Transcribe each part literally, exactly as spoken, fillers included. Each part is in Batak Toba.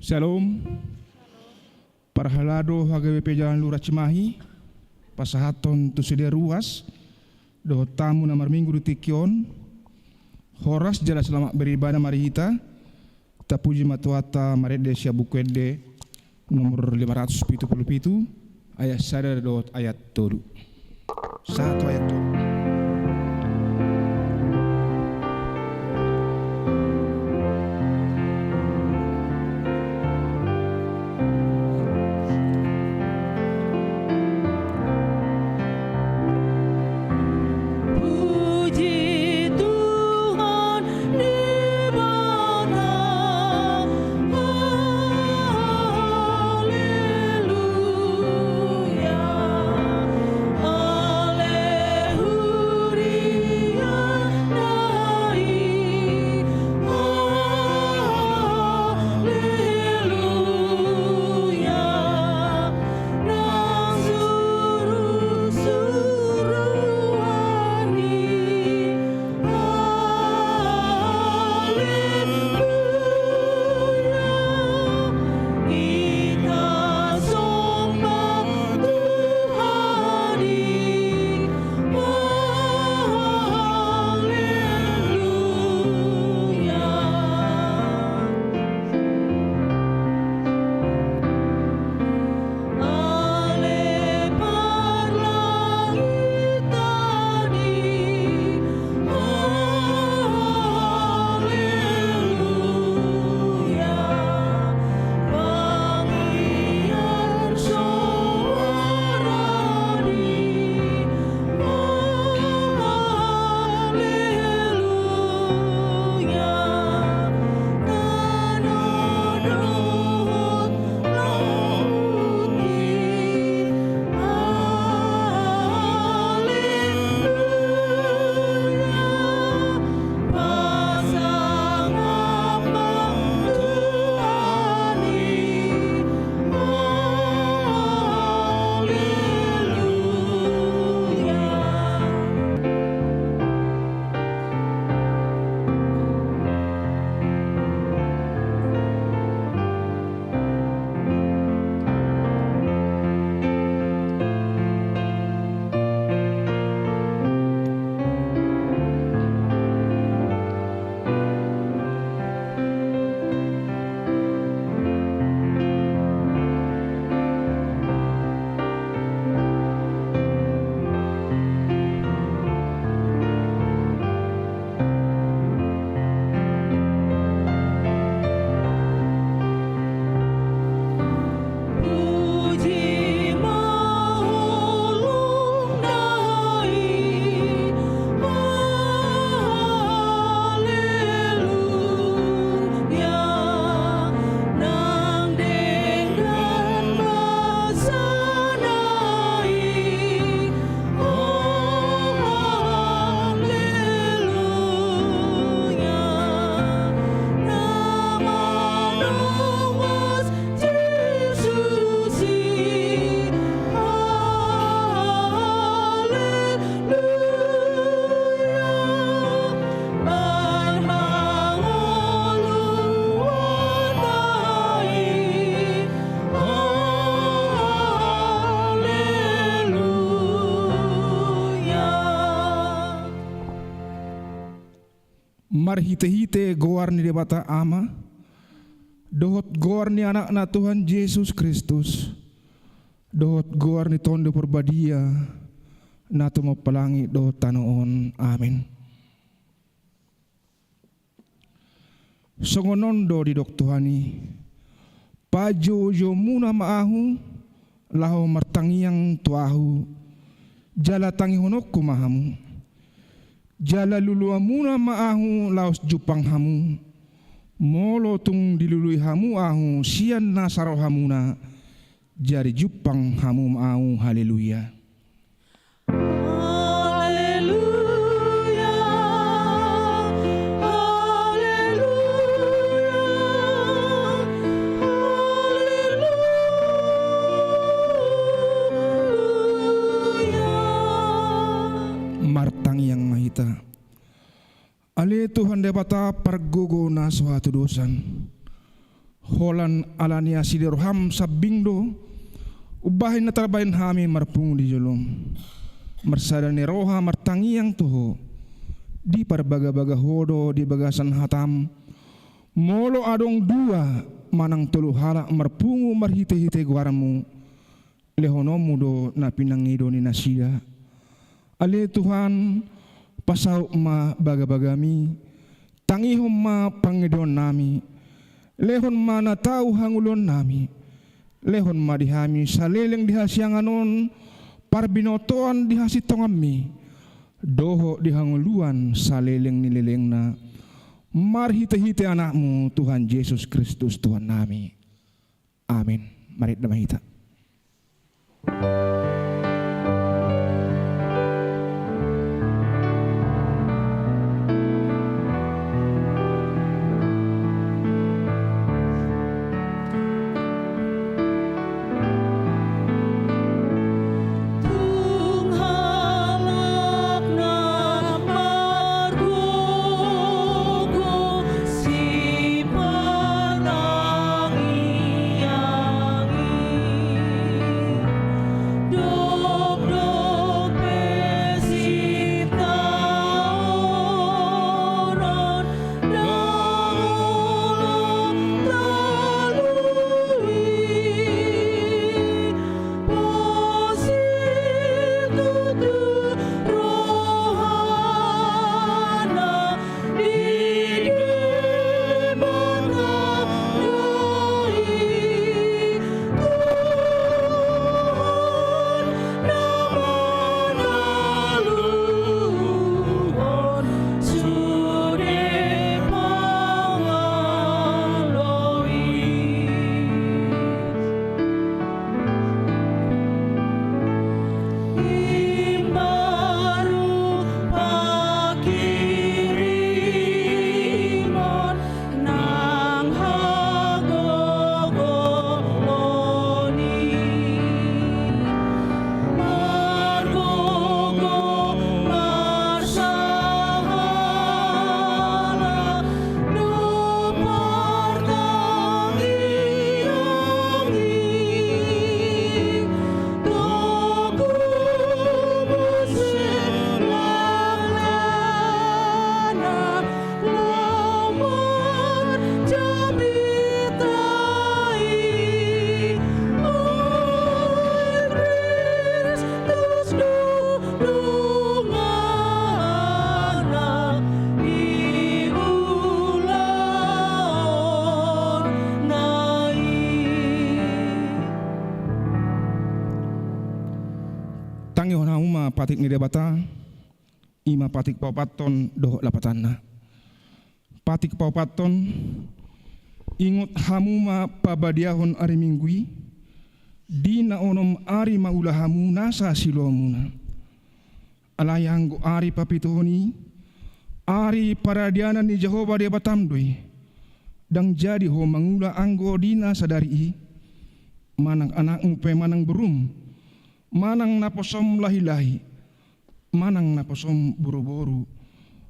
Syalom. Parhalado H K B P Jalan Lurah Cimahi, pasahathon tu sude ruas dohot tamu na marminggu di tingki on. Horas jala selamat beribadah ma di hita. Tapuji ma Tuhanta marende sian Buku Ende nomor lima ratus pitu puluh pitu, ayat sada dohot ayat tolu. Sahat tu ayat tolu. Puji Tuhan, Debata. Haleluya. Ale huria nai. Haleluya. Nang suruh-suruh ari. Haleluya. Hita somba Tuhan i. Haleluya. Ale parlangitan i. Haleluya. Pangiar soara ni. Haleluya. Tano dohot laut i. Haleluya. Pasangap ma Tuhan i. Haleluya. Puji ma holongna i. Haleluya. Nang denggan basana i. Haleluya. Na manongos Jesus i. Haleluya. Parhangoluan na i. Haleluya. Marhitehite goar ni Debata Ama, dohot goar ni Anakna Tuhan Jesus Kristus, dohot goar ni Tondi Parbadia, na tumompa langit dohot tano on. Amen. Songon on do didok Tuhan i: Pajoujou muna ma ahu, laho martangiang tu ahu, jala tangihononku ma hamu. Jala luluan muna ma ahu laos jumpang hamu. Molo tung dilului hamu ahu sian nasa rohamuna, jadi jumpang hamu ma ahu. Haleluya. Haleluya. Haleluya. Haleluya. Tuhan Debata pargogo na so hatudosan. Holan ala ni asi ni roham sambing do umbahen na tarbahen hami marpungu di jolom. Marsada ni roha martangiang tu Ho. Diparbagabaga Ho do di bagasan hatam. Molo adong dua manang tolu halak marpungu marhitehite goarmu, lehononmu do na pinangido ni nasida. Ale Tuhan, pasaut ma bagabagami, tangihon ma pangidoannami, lehon ma na tau hangoluannami, lehon ma di hami saleleng di hasiangan on parbinotoan di hasintonganmi, dohot di hangoluan saleleng ni lelengna, marhitehite Anakmu Tuhan Jesus Kristus Tuhannami. Amin. Marende ma hita. Tangihon hamu ma patik ni Debata. I ma patik paopathon dohot lapatanna. Patik paopathon, ingot hamu ma pabadiahon ari Minggu i, di na onom ari mangula hamu nasa siloamuna. Alai anggo ari papituhon i, ari paradianan ni Jahowa Debatam do i. Ndang jadi ho mangula anggo di na sadari i, manang anakmu pe manang borum, manang naposom lahilahi, manang naposom boruboru,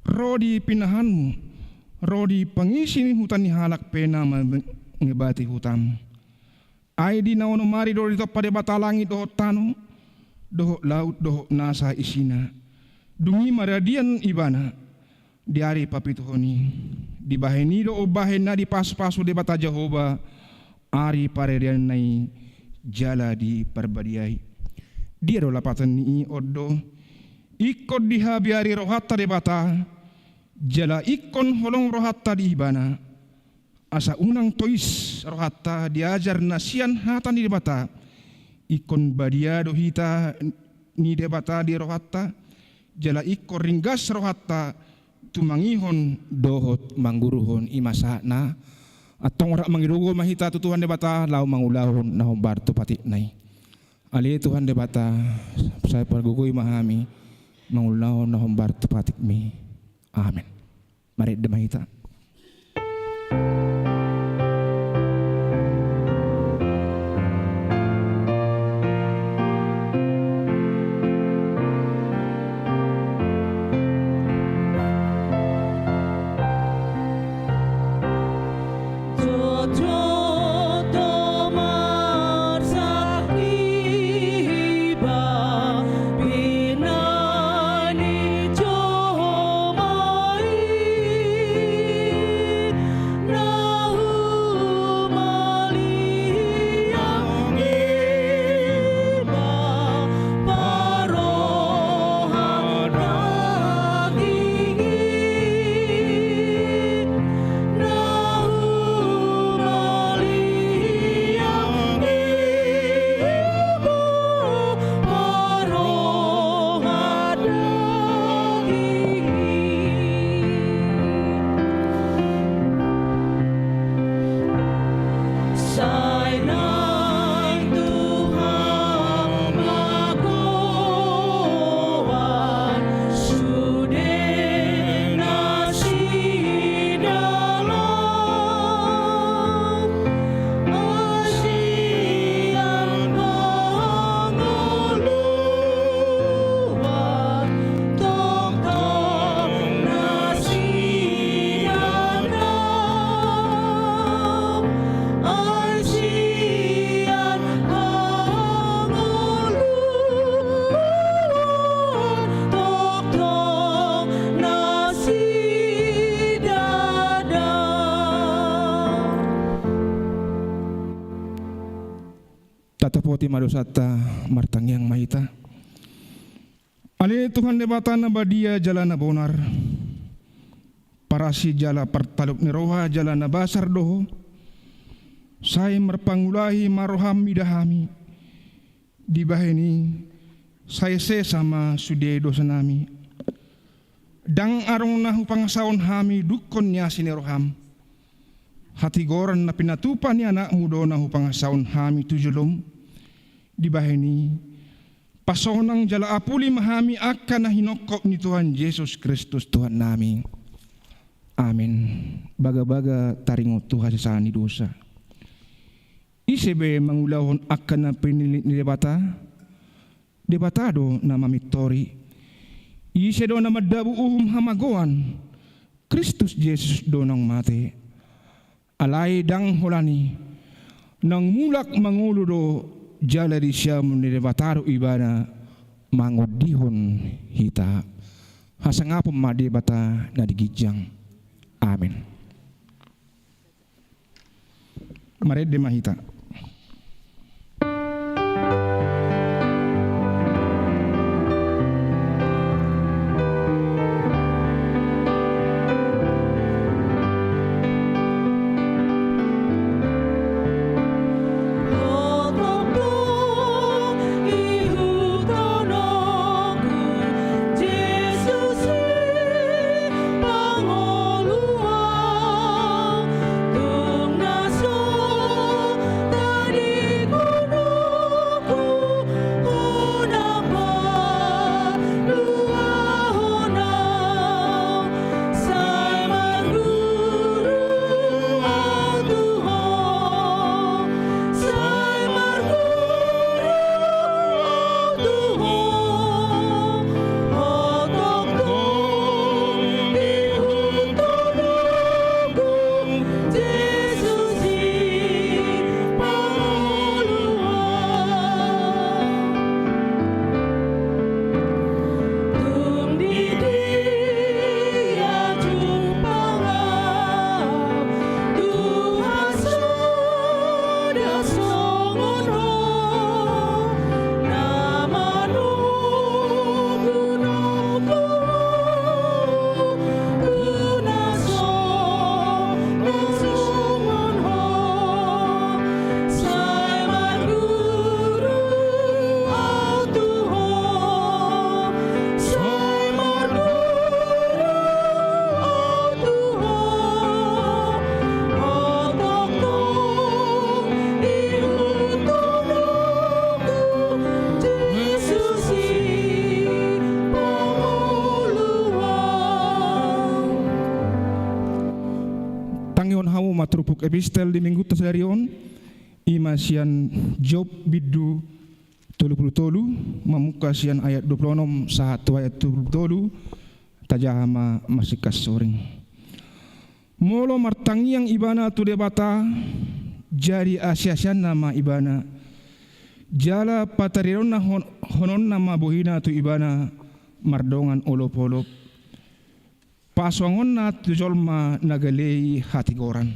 ro di pinahanmu, ro di pangisi ni huta ni halak pe na mangebati hutam. Ai di na onom ari do ditompa Debata langit dohot tano, dohot laut dohot nasa isina. Dung i maradian ibana. Di ari papituhon i, dibahen i do umbahen na dipasupasu Debata Jahowa ari paradianna i jala diparbadiai. Dia do lapatan ni i? On do, ingkon dihabiari rohanta Debata, jala ingkon holong rohanta di Ibana. Asa unang tois rohanta diajar na sian hata ni Debata. Ingkon badia do hita ni Debata di rohanta, jala ingkon ringgas rohanta tumangihon dohot mangguruhon. I ma sahatna. Antong rap mangido gogo ma hita tu Tuhan Debata laho mangulahon na hombar tu patikna i. Ale Tuhan Debata, sai pargogoi ma hami mangulahon na hombar tu patikmi. Amen. Marende ma hita. Tapoti ma dosanta, martangiang ma hita. Ale Tuhan Debata na badia jala na bonar, parasi jala partalup ni roha jala na basar do Ho, sai marpangulahi ma roham mida hami. Dibahen i, sai sesa ma sude dosanami. Ndang adong na hupangasahon hami dungkon ni asi ni roham. Hatigoran na pinatupa ni Anakmu do na hupangasahon hami tu jolom. Dibahen i, pasonang jala apuli ma hami angka na hinongkop ni Tuhan Jesus Kristus Tuhannami. Amen. Bagabaga taringot tu hasesaan ni dosa. Ise be mangulahon angka na pinillit ni Debata? Debata do na mamintori. Ise do na mandabu uhum hamagoan? Kristus Jesus do naung mate. Alai ndang holan i, naung mulak mangolu do, jala di siamun ni Debata do Ibana mangondihon hita. Hasangapon ma Debata na di ginjang. Amen. Marende ma hita. Tangihon hamu ma turpuk epistel di minggunta sadari on, i ma sian Job bindu tolu pulu tolu, mamungka sian ayat dua pulu onom sahat tu ayat tolu pulu tolu, tajaha ma marsingkat soring. Molo martangiang ibana tu Debata, jadi asiasianna ma ibana, jala patariadonna hon-, hononna ma bohina tu ibana mardongan olopolop. Pasuangonna tu jolma na gale i hatigoran.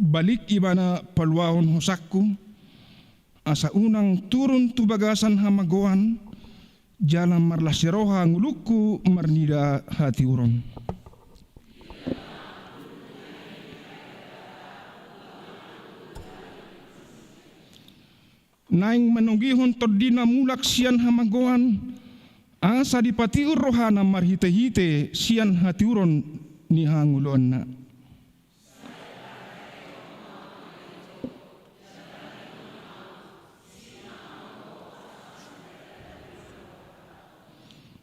Balik ibana paluahon hosangku, asa unang turun tu bagasan hamagoan, jala marlas ni roha ngolungku marnida hatiuron. Naeng manogihon Tondi na mulak sian hamagoan, asa dipatiur rohana marhitehite sian hatiuron ni hangoluanna.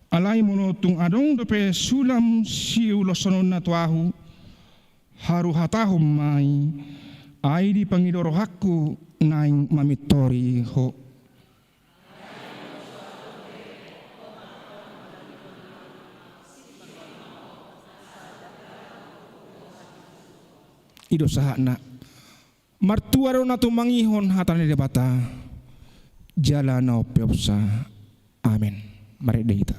Alai molo tung adong dope sulam siulosononna tu ahu, haru hatahon ma i, ai dipangido rohangku naeng mamintori ho. I do sahatna. Martu Tua do na tumangihon hata ni Debata jala na umpeopsa. Amen. Marende hita.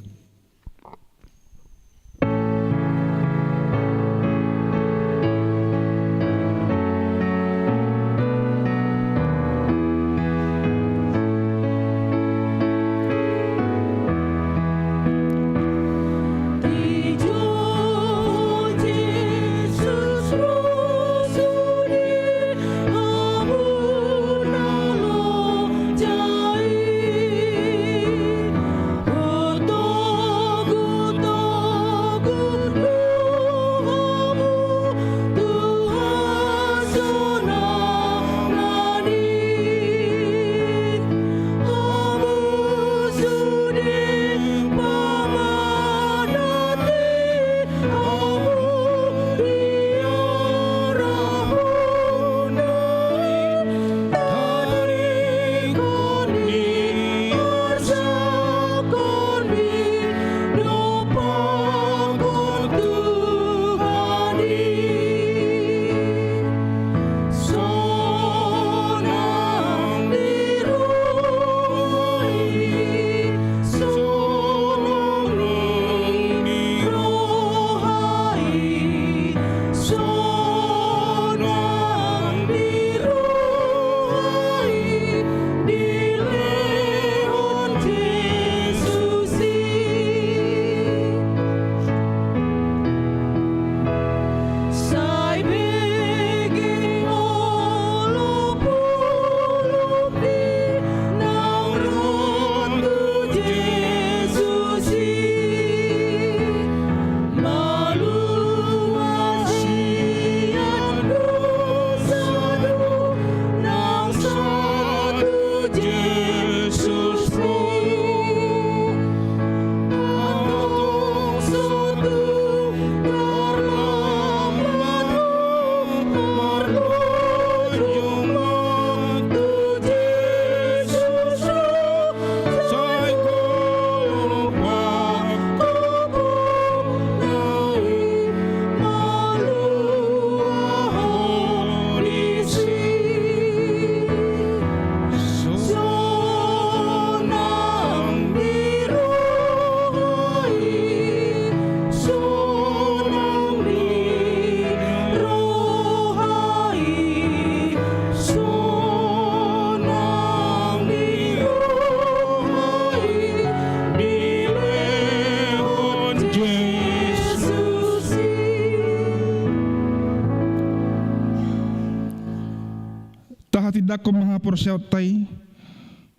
Tahatindangkon ma haporseaonta i,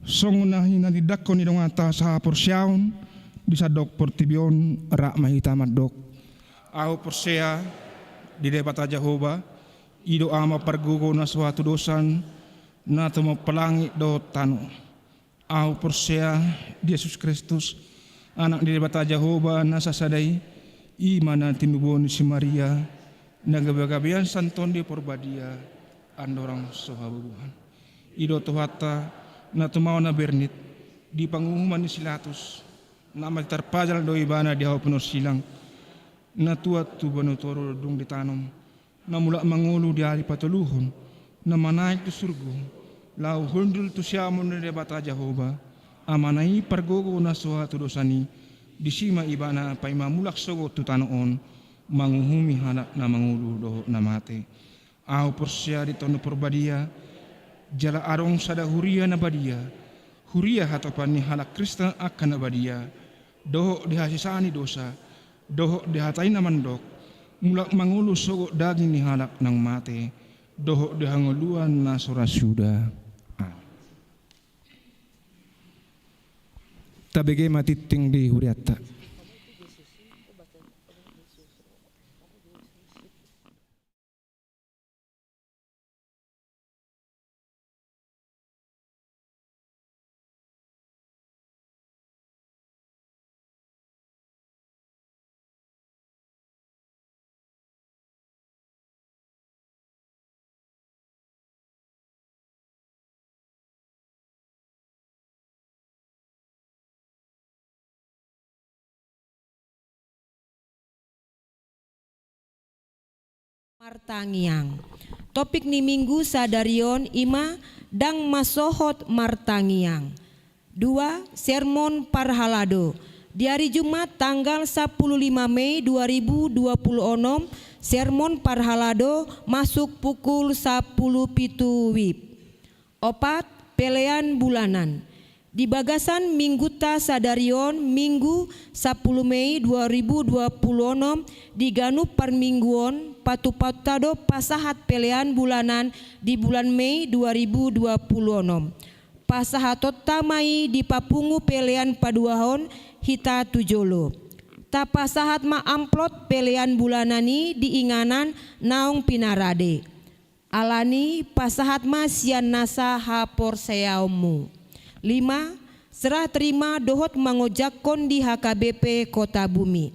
songon na hinatindangkon ni donganta sahaporseaon di sandok portibi on. Rap ma hita mandok. Ahu porsea di Debata Jahowa, i do Ama pargogo na so hatudosan, na tumompa langit dohot tano. Ahu porsea di Jesus Kristus, Anak ni Debata Jahowa na sasada i, i ma na tinubuhon ni si Maria, na gabegabean sian Tondi Porbadia, andorang so habubuhan. I do Tuhanta, na tumaon na bernit, di panguhuman ni si Latus, na mate tarpajal do ibana di hau pinorsilang, na tuat tu banua toru dung ditanom, na mulak mangolu di ari patoluhon, na manaek tu surgo, laho hundul tu siamun ni Debata Jahowa, Amana i pargogo na so hatudosan i, disi ma ibana paima mulak sogot tu tano on, manguhumi halak na mangolu dohot na mate. Ahu porsea di Tondi Porbadia, jala adong sada huria na badia, huria hatopan ni halak Kristen angka na badia, dohot di hasesaan ni dosa, dohot di hata i na mandok, mulak mangolu sogot daging ni halak naung mate, dohot di hangoluan na so ra suda. Amen. Tabege ma tingting di hurianta. Martangiang. Topik ni Minggu sadari on i ma ndang masohot martangiang. Dua, sermon parhalado. Di ari Jumat tanggal sampulu lima Mei dua ribu dua pulu onom, sermon parhalado masuk pukul sampulu pitu wib. Opat, pelean bulanan. Di bagasan Mingguta sadari on, Minggu sampulu Mei dua ribu dua pulu onom, di ganup parmingguon patupaonta do pasahat pelean bulanan di bulan Mei dua ribu dua pulu onom. Pasahatonta ma i dipapungu pelean paduahon hita tu jolo. Tapasahat ma amplop pelean bulanan i di inganan naung pinarade. Alani pasahat ma sian nasa haporseaonmu. Lima, serah terima dohot mangojakkon di H K B P Kota Bumi.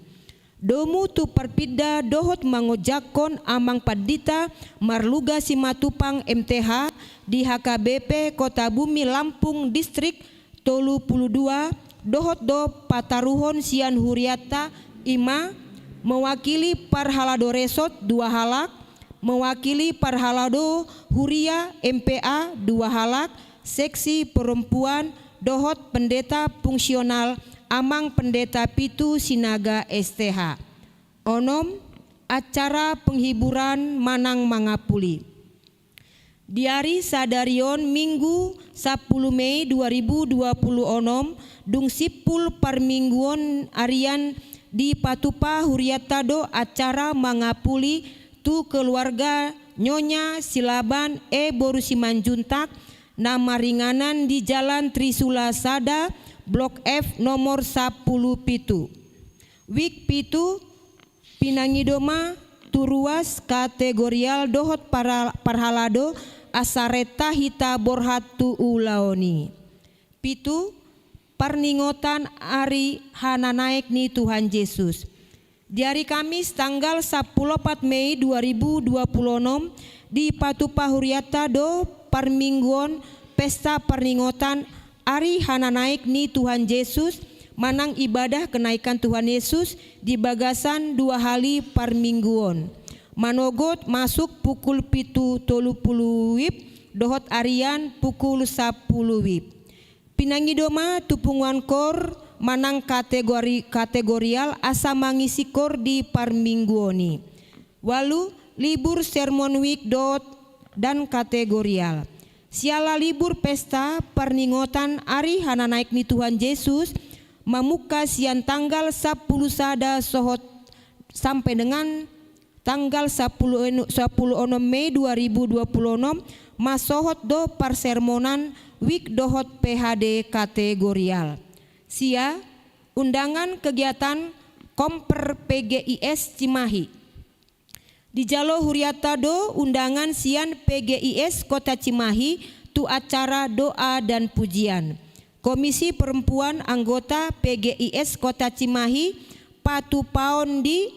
Domu tu parpinda dohot mangojakkon amang pandita Marluga Simatupang M T H di H K B P Kota Bumi Lampung Distrik tolu pulu dua, dohot do pataruhon sian hurianta i ma, mewakili parhalado resort dua halak, mewakili parhalado huria M P A dua halak, seksi perempuan, dohot pendeta fungsional amang pendeta pitu Sinaga S T H. Onom, acara penghiburan manang mangapuli. Di ari sadari on Minggu sampulu Mei dua ribu dua pulu onom, dung simpul parmingguon arian dipatupa hurianta do acara mangapuli tu keluarga Nyonya Silaban E boru Simanjuntak na maringanan di Jalan Trisula sada, Blok F nomor sampulu pitu. Wik pitu, pinangido ma tu ruas kategorial dohot para-, parhalado asa renta hita borhat tu ulaon i. Pitu, parningotan ari hananaek ni Tuhan Jesus. Di ari Kamis tanggal sampulu opat Mei dua ribu dua pulu onom, dipatupa hurianta do parmingguon pesta parningotan ari hananaek ni Tuhan Jesus, manang ibadah kenaikan Tuhan Yesus di bagasan dua hali parmingguon. Manogot masuk pukul pitu tolu pulu wib, dohot arian pukul sampulu wib. Pinangido ma tu punguan kor manang kategori-, kategorial asa mangisi kor di parmingguon i. Ualu, libur Sermon Week dohot dan kategorial. Siala libur pesta parningotan ari hananaek ni Tuhan Jesus, mamungka sian tanggal sampulu sada sohot sampe dengan tanggal sampulu eno-, sampulu onom Mei dua ribu dua pulu onom, masohot do parsermonan Week dohot P H D kategorial. Sia, undangan kegiatan Komper P G I S Cimahi. Dijalo hurianta do undangan sian P G I S Kota Cimahi tu acara doa dan pujian. Komisi Perempuan anggota P G I S Kota Cimahi patupaon di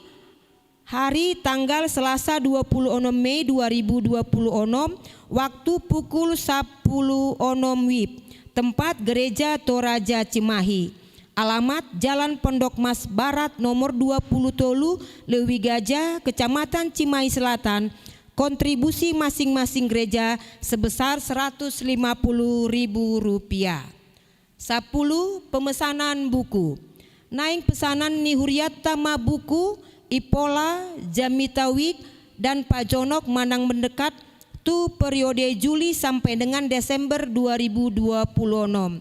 hari tanggal Selasa dua pulu onom Mei dua ribu dua pulu onom, waktu pukul sampulu onom wib, tempat Gereja Toraja Cimahi. Alamat Jalan Pondok Mas Barat nomor dua pulu tolu, Lewi Gajah, Kecamatan Cimahi Selatan. Kontribusi masing-masing gereja sebesar seratus lima puluh ribu rupiah. Sampulu, pemesanan buku. Naeng pesanan ni hurianta ma buku Ipola, Jamita Week, dan Pajonok manang mendekat tu periode Juli sampai dengan Desember dua ribu dua puluh onom.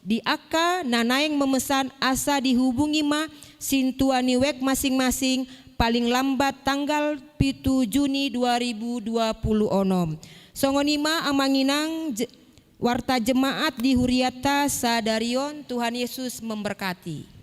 Di angka na naeng memesan asa dihubungi ma sintua ni week masing-masing paling lambat tanggal pitu Juni dua ribu dua puluh onom. Songon i ma amang inang je-, warta jemaat di hurianta sadari on. Tuhan Yesus memberkati.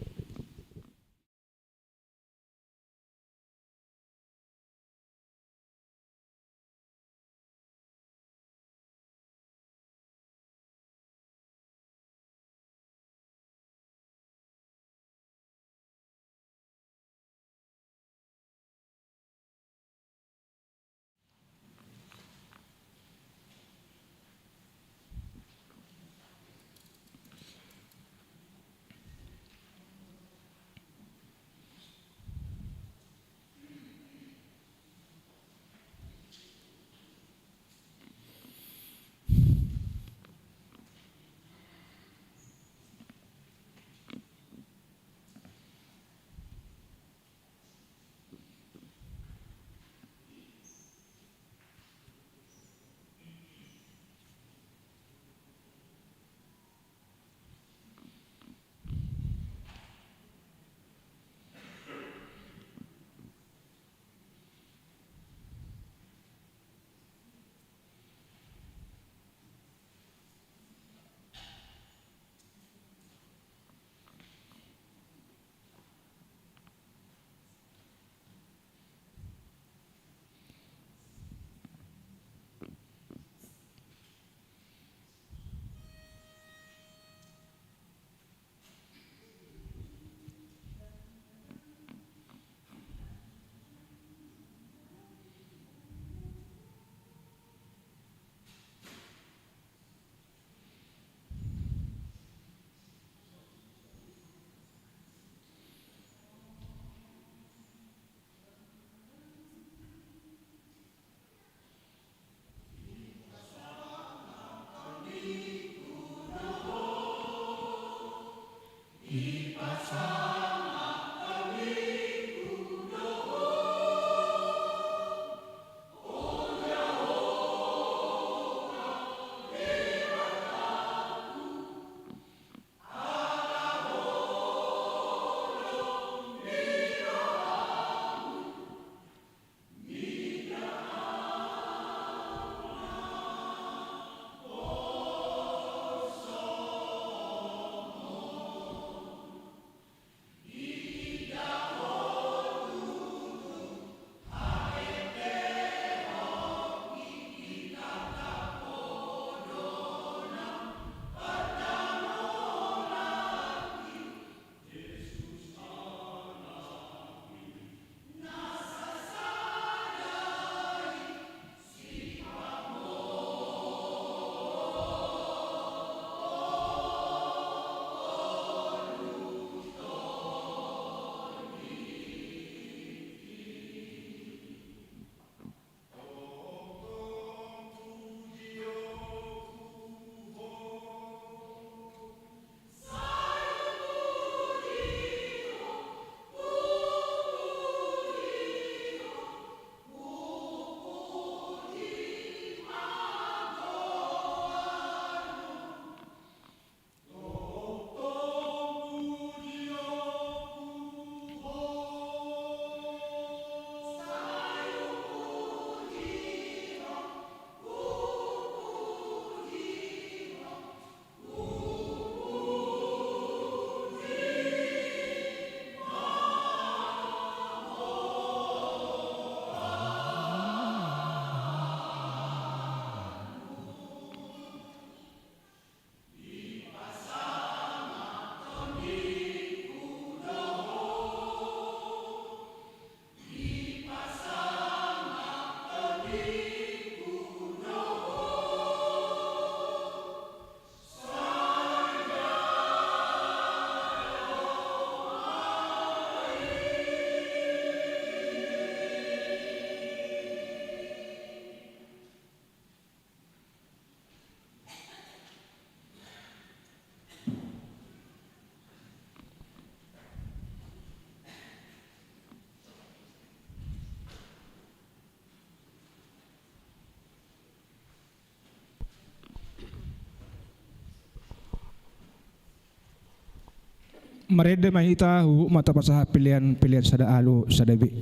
Marende ma hita, huhut ma tapasahat pelean, pelean sada alo sada be.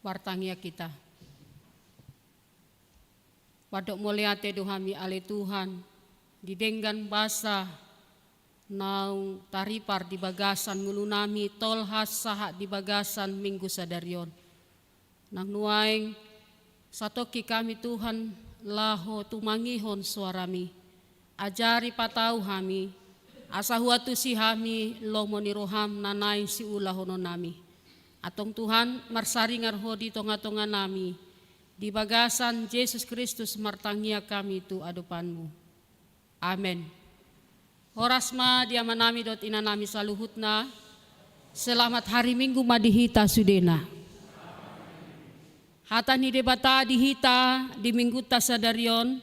Martangiang hita. Mandok mauliate do hami ale Tuhan, di denggan basa naung taripar di bagasan ngolunami tolhas sahat di bagasan Minggu sadari on. Nang nuaeng satongkin hami Tuhan laho tumangihon suarami. Ajari patau hami, asa huantusi hami lomo ni roham na naeng siulahononnami. Antong Tuhan, marsaringar Ho di tongatonganami, di bagasan Jesus Kristus martangiang hami tu adopanMu. Amen. Horas ma di amanami dohot inanami saluhutna. Selamat hari Minggu ma di hita sudena. Hata ni Debata di hita di Minggunta sadari on,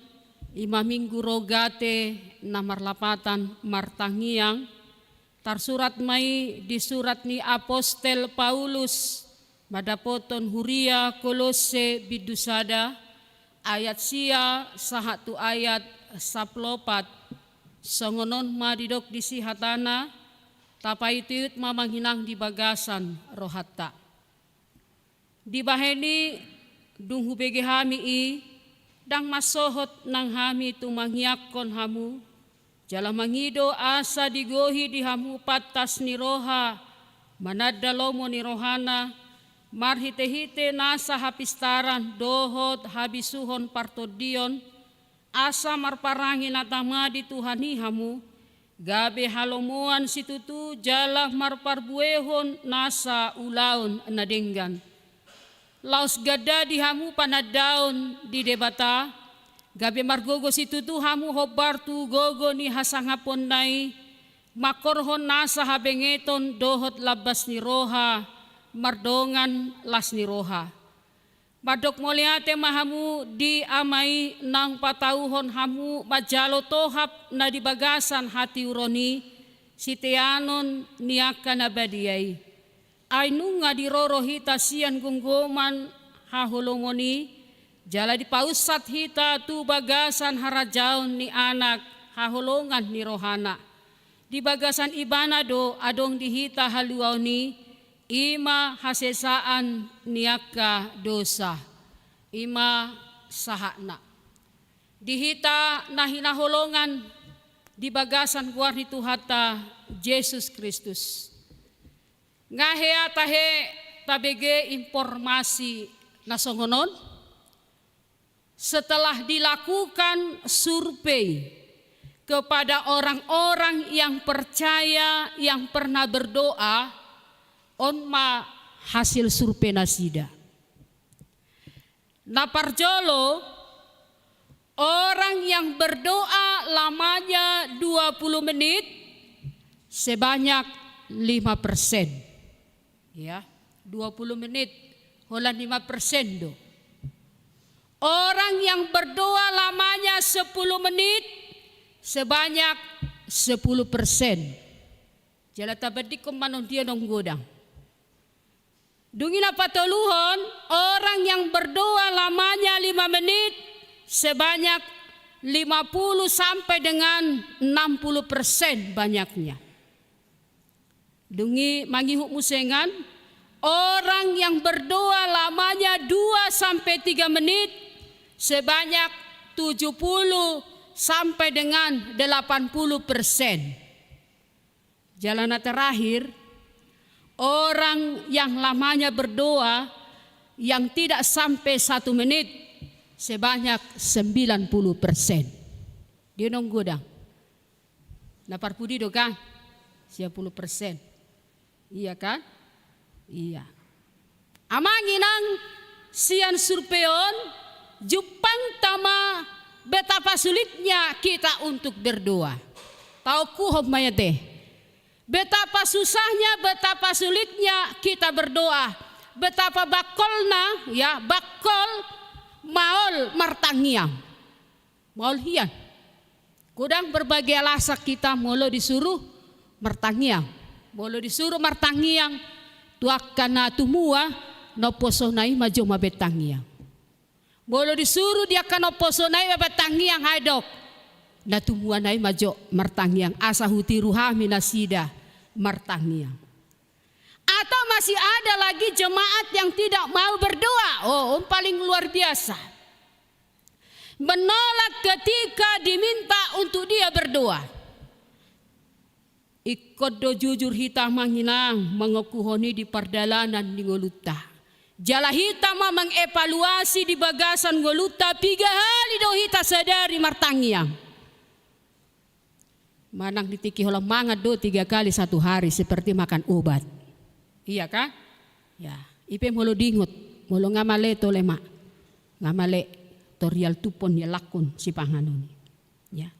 i ma Minggu Rogate na marlapatan martangiang, tarsurat ma i di surat ni apostel Paulus mandapothon huria Kolosse bindu sada, ayat sia sahat tu ayat sampulu opat. Songon on ma didok disi hatana, tapaihutihut ma manghinang di bagasan rohanta. Dibahen i, dung hubege hami i, ndang mansohot nang hami tumangiangkon hamu, jala mangido asa digohi di hamu pantas ni roha, mananda lomo ni rohana, marhitehite nasa hapistaran dohot habisuhon partondion, asa marparange na tama di Tuhan i hamu, gabe halomoan situtu jala marparbuehon nasa ulaon na denggan. Laos ganda di hamu panandaon di Debata, gabe margogo situtu hamu hombar tu gogo ni hasangaponna i, mangkorhon nasa habengeton dohot lambas ni roha, mardongan las ni roha. Mandok mauliate ma hamu di Ama i naung patauhon hamu manjalo tohap na di bagasan hatiuron i, siteanon ni angka na badia i. Ai nunga diroro hita sian gomgoman haholomon i, jala dipaunsat hita tu bagasan harajaon ni Anak haholongan ni rohana. Di bagasan Ibana do adong di hita haluaon i, i ma hasesaan ni angka dosa. I ma sahatna. Di hita na hinaholongan di bagasan goar ni Tuhanta Jesus Kristus. Nga hea tahe tabege informasi na songon on? Setelah dilakukan survei kepada orang-orang yang percaya yang pernah berdoa, on ma hasil survei nasida. Na parjolo, orang yang berdoa lamanya dua puluh menit sebanyak lima persen. Ya, dua puluh menit, holan lima persen do. Orang yang berdoa lamanya sepuluh menit sebanyak sepuluh persen. Jala tabandingkon ma on dia naung godang. Dung i na patoluhon, orang yang berdoa lamanya lima menit sebanyak lima puluh sampai dengan enam puluh persen banyaknya. Dung i mangihut musengan, orang yang berdoa lamanya dua sampai tiga menit sebanyak tujuh puluh sampai dengan delapan puluh persen. Jala na terakhir, orang yang lamanya berdoa yang tidak sampai satu menit sebanyak sembilan puluh persen. Dia naung godang. Na parpudi do kan? Sia puluh persen. Iya kan? Iya. Amang inang, sian survei on, jumpangta ma betapa sulitnya kita untuk berdoa. Taokuhon ma i ate. Betapa susahnya, betapa sulitnya kita berdoa. Betapa bangkolna, ya, bangkol maol martangiang. Maol hian. Godang berbagai alasan kita molo disuruh martangiang. Molo disuruh martangiang tu angka na tumua, na umposona i ma jo mambaen tangiang. Molo disuruh di angka na umposona i mambaen tangiang, ai didok, na tumuana i ma jo martangiang, asa hutiru hami nasida martangiang. Atau masih ada lagi jemaat yang tidak mau berdoa. Oh, on paling luar biasa. Menolak ketika diminta untuk dia berdoa. Ingkon do jujur hita amang inang mangokuhon i di pardalanan ni ngolunta. Jala hita ma mangevaluasi di bagasan ngolunta, piga hali do hita sadari martangiang. Manang di tingki holan mangan do tiga kali satu hari seperti makan obat. Iya kan? Ya, i pe molo diingot, molo nga male tole ma. Nga male torial tupon ni lakkon sipanganon i. Ya.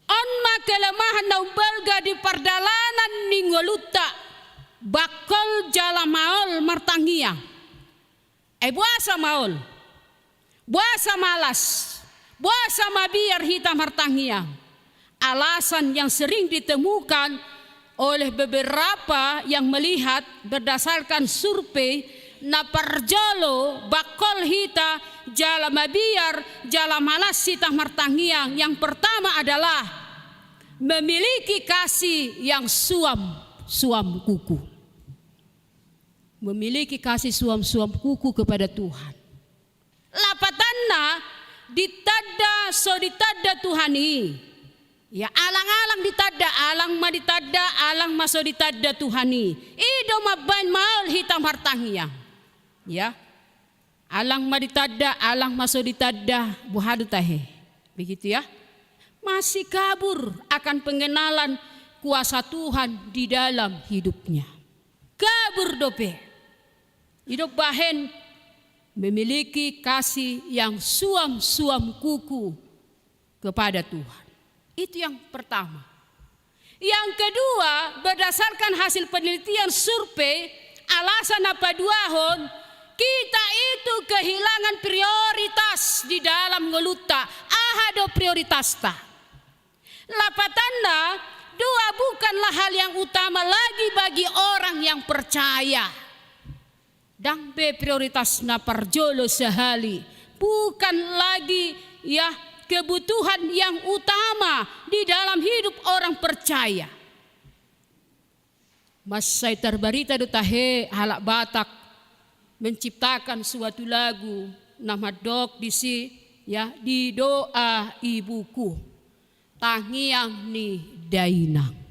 On ma kelemahan na umbalga di pardalanan ni ngolunta, bangkol jala maol martangiang. Eh, boasa maol? Boasa malas? Boasa mabiar hita martangiang? Alasan yang sering ditemukan oleh beberapa yang melihat berdasarkan survei, na parjolo bangkol hita jala mabiar jala malas hita martangiang, yang pertama adalah memiliki kasih yang suam-suam kuku. Memiliki kasih suam-suam kuku kepada Tuhan. Lapatanna, ditanda so ditanda Tuhan i. Ya, alang-alang ditanda, alang ma ditanda, alang ma so ditanda Tuhan i. I do mambaen maol hita martangiang. Ya. Alang ma ditanda, alang ma so ditanda, boha do tahe. Begitu ya. Masih kabur akan pengenalan kuasa Tuhan di dalam hidupnya. Kabur dope. I do bahen memiliki kasih yang suam-suam kuku kepada Tuhan. Itu yang pertama. Yang kedua, berdasarkan hasil penelitian survei, alasan na paduahon, kita itu kehilangan prioritas di dalam ngolunta. Aha do prioritasta? Lapatanna, doa bukanlah hal yang utama lagi bagi orang yang percaya. Ndang be prioritas na parjolo sahali, bukan lagi, ya, kebutuhan yang utama di dalam hidup orang percaya. Mansai tarbarita do tahe halak Batak menciptakan suatu lagu na mandok disi, ya, di doa ibuku, tangiang ni dainang.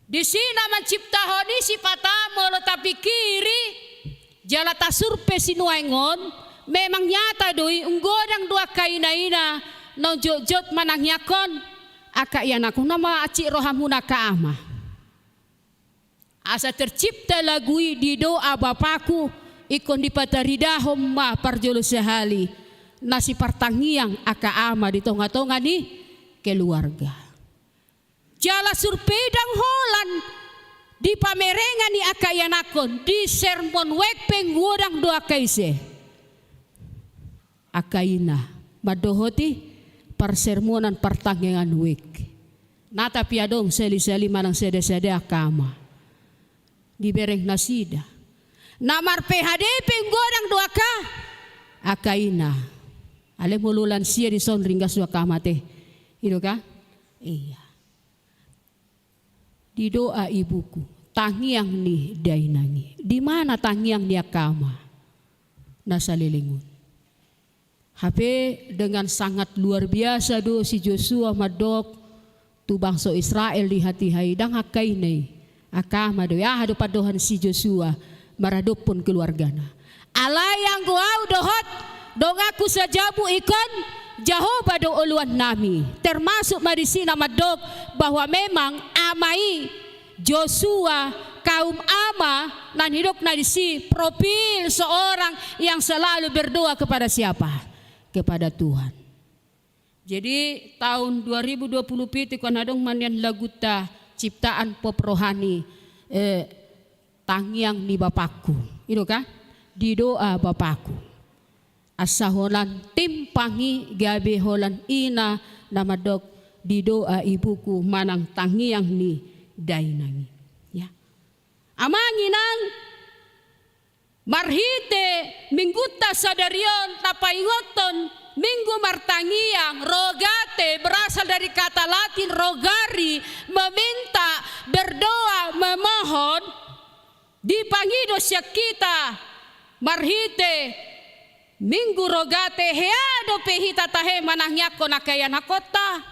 Disi na manciptahon i sipata molo tapikiri jala tasurvei sinuaeng on, memang nyata do i, godang do angka ina-ina na jotjot manangiangkon angka ianakhonna ma, ancik rohamuna angka ama. Asa tercipta lagu i di doa bapakku, ingkon dipataridahon ma parjolo sahali na sipartangiang angka ama di tonga-tonga ni keluarga. Jala survei ndang holan di pamerengan ni angka ianakhon, di sermon wijk pe godang do angka ise. Angka ina, mandohoti parsermonan partangiangan wijk. Na tapi adong sahali-sahali manang sada-sada angka ama. Dibereng nasida. Na mar-P H D pe godang do angka, angka ina. Alai molo lansia dison ringgas do angka ama te. I do kan? Iya. Di doa ibuku, tangiang ni dainang i. Di mana tangiang ni angka ama na saleleng on? Hape dengan sangat luar biasa do si Josua mandok tu bangso Israel di hatiha i, ndang angka ina i, angka ama do i. Aha do pandohan si Josua maradophon keluargana? Alai anggo ahu dohot donganku sajabu ingkon Jahowa do oloannami. Termasuk ma disi na mandok bahwa memang ama i, Josua, kaum ama, na nidokna disi profil seorang yang selalu berdoa kepada siapa? Kepada Tuhan. Jadi tahun dua ribu dua puluh pitu kan adong ma nian laguta ciptaan pop rohani, eh, tangiang ni bapakku. I do kan? Di doa bapakku. Asa holan timpang i gabe holan ina na mandok di doa ibuku manang tangiang ni dainang i. Ya. Amang inang, marhite minggunta sadari on tapaingothon Minggu Martangiang, rogate berasal dari kata Latin rogari, meminta, berdoa, memohon. Dipangido sian hita marhite Minggu Rogate, hea dope hita tahe manangiangkon angka ianakhonta,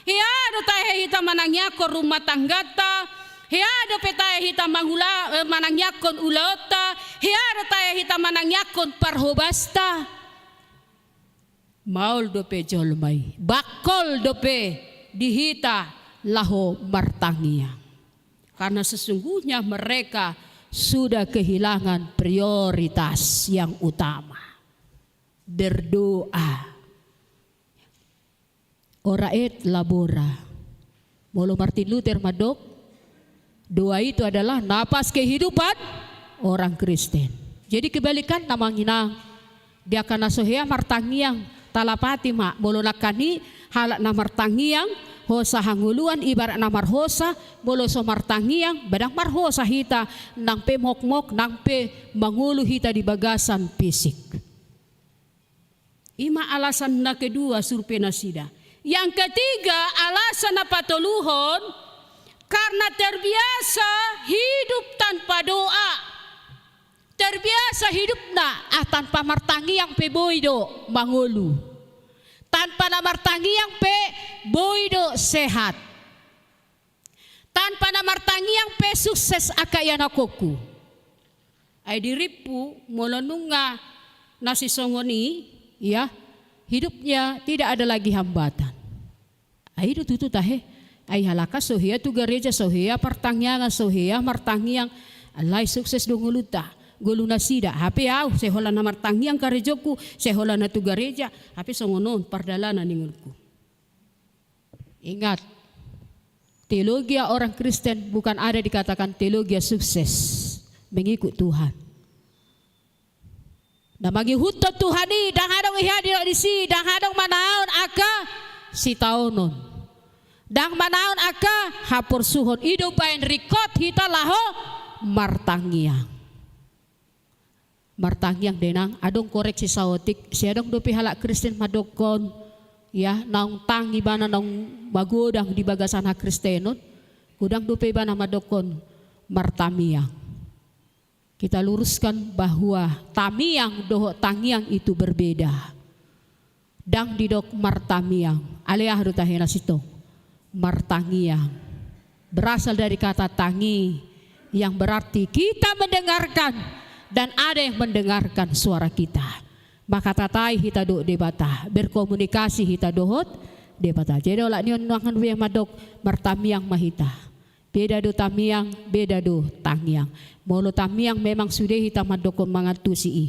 hea do tahe hita manangiangkon rumah tanggata, hea dope tahe hita mangula, eh, manangiangkon ulaonta, hea do tahe hita manangiangkon parhobasta. Maol dope jolma i, bangkol dope di hita laho martangiang. Karena sesungguhnya mereka sudah kehilangan prioritas yang utama. Berdoa. Ora et labora. Molo Martin Luther mandok, doa itu adalah napas kehidupan orang Kristen. Jadi kebalikanna, amang inang, di angka na so hea martangiang, talapati ma, molo nangkin i halak na martangiang, hosa hangoluan, ibarat na marhosa, molo so martangiang, ba ndang marhosa hita, nang pe mokmok, nang pe mangolu hita di bagasan fisik. I ma alasan na kedua survei nasida. Yang ketiga, alasan na patoluhon, karena terbiasa hidup tanpa doa. Terbiasa hidupna, ah, tanpa martangiang pe boi do mangolu. Tanpa na martangiang pe boi do sehat. Tanpa na martangiang pe sukses angka ianakhonku. Ai dirimpu, molo nunga na sisongon i, ya, hidupnya tidak ada lagi hambatan. Ai i do tutu tahe. Ai halak an so hea tu gareja, so hea partangiangan, so hea martangiang, alai sukses do ngolunta. Ngolu nasida, hape ahu, sai holan na martangiang karejongku, sai holan na tu gareja, hape songon on pardalanan ni ngolungku. Ingat, Teologia orang Kristen bukan ada dikatakan teologia sukses, mengikut Tuhan. Na mangihuthon Tuhan i, ndang adong i hea didok disi, ndang adong manaon angka sitaonon. Ndang manaon angka haporsuhon, i do umbahen ringkot hita laho martangiang. Martangiang do inang, adong koreksi saotik, sai adong dope halak Kristen mandokkon, ya, naung tang ibana naung magodang di bagasan hakristenon, godang dope ibana mandokkon martamiang. Kita luruskan bahwa tamiang dohot tangiang itu berbeda. Ndang didok martamiang, alai aha do tahe na sintong? Martangiang. Berasal dari kata tangi, yang berarti kita mendengarkan dan ada yang mendengarkan suara kita. Maka tatai hita dohot Debata, berkomunikasi hita dohot Debata. Jadi olat ni on nuaeng be mandok martamiang ma hita. Beda do tamiang, beda do tangiang. Molo tamiang memang sude hita mandokkon mangantusi i.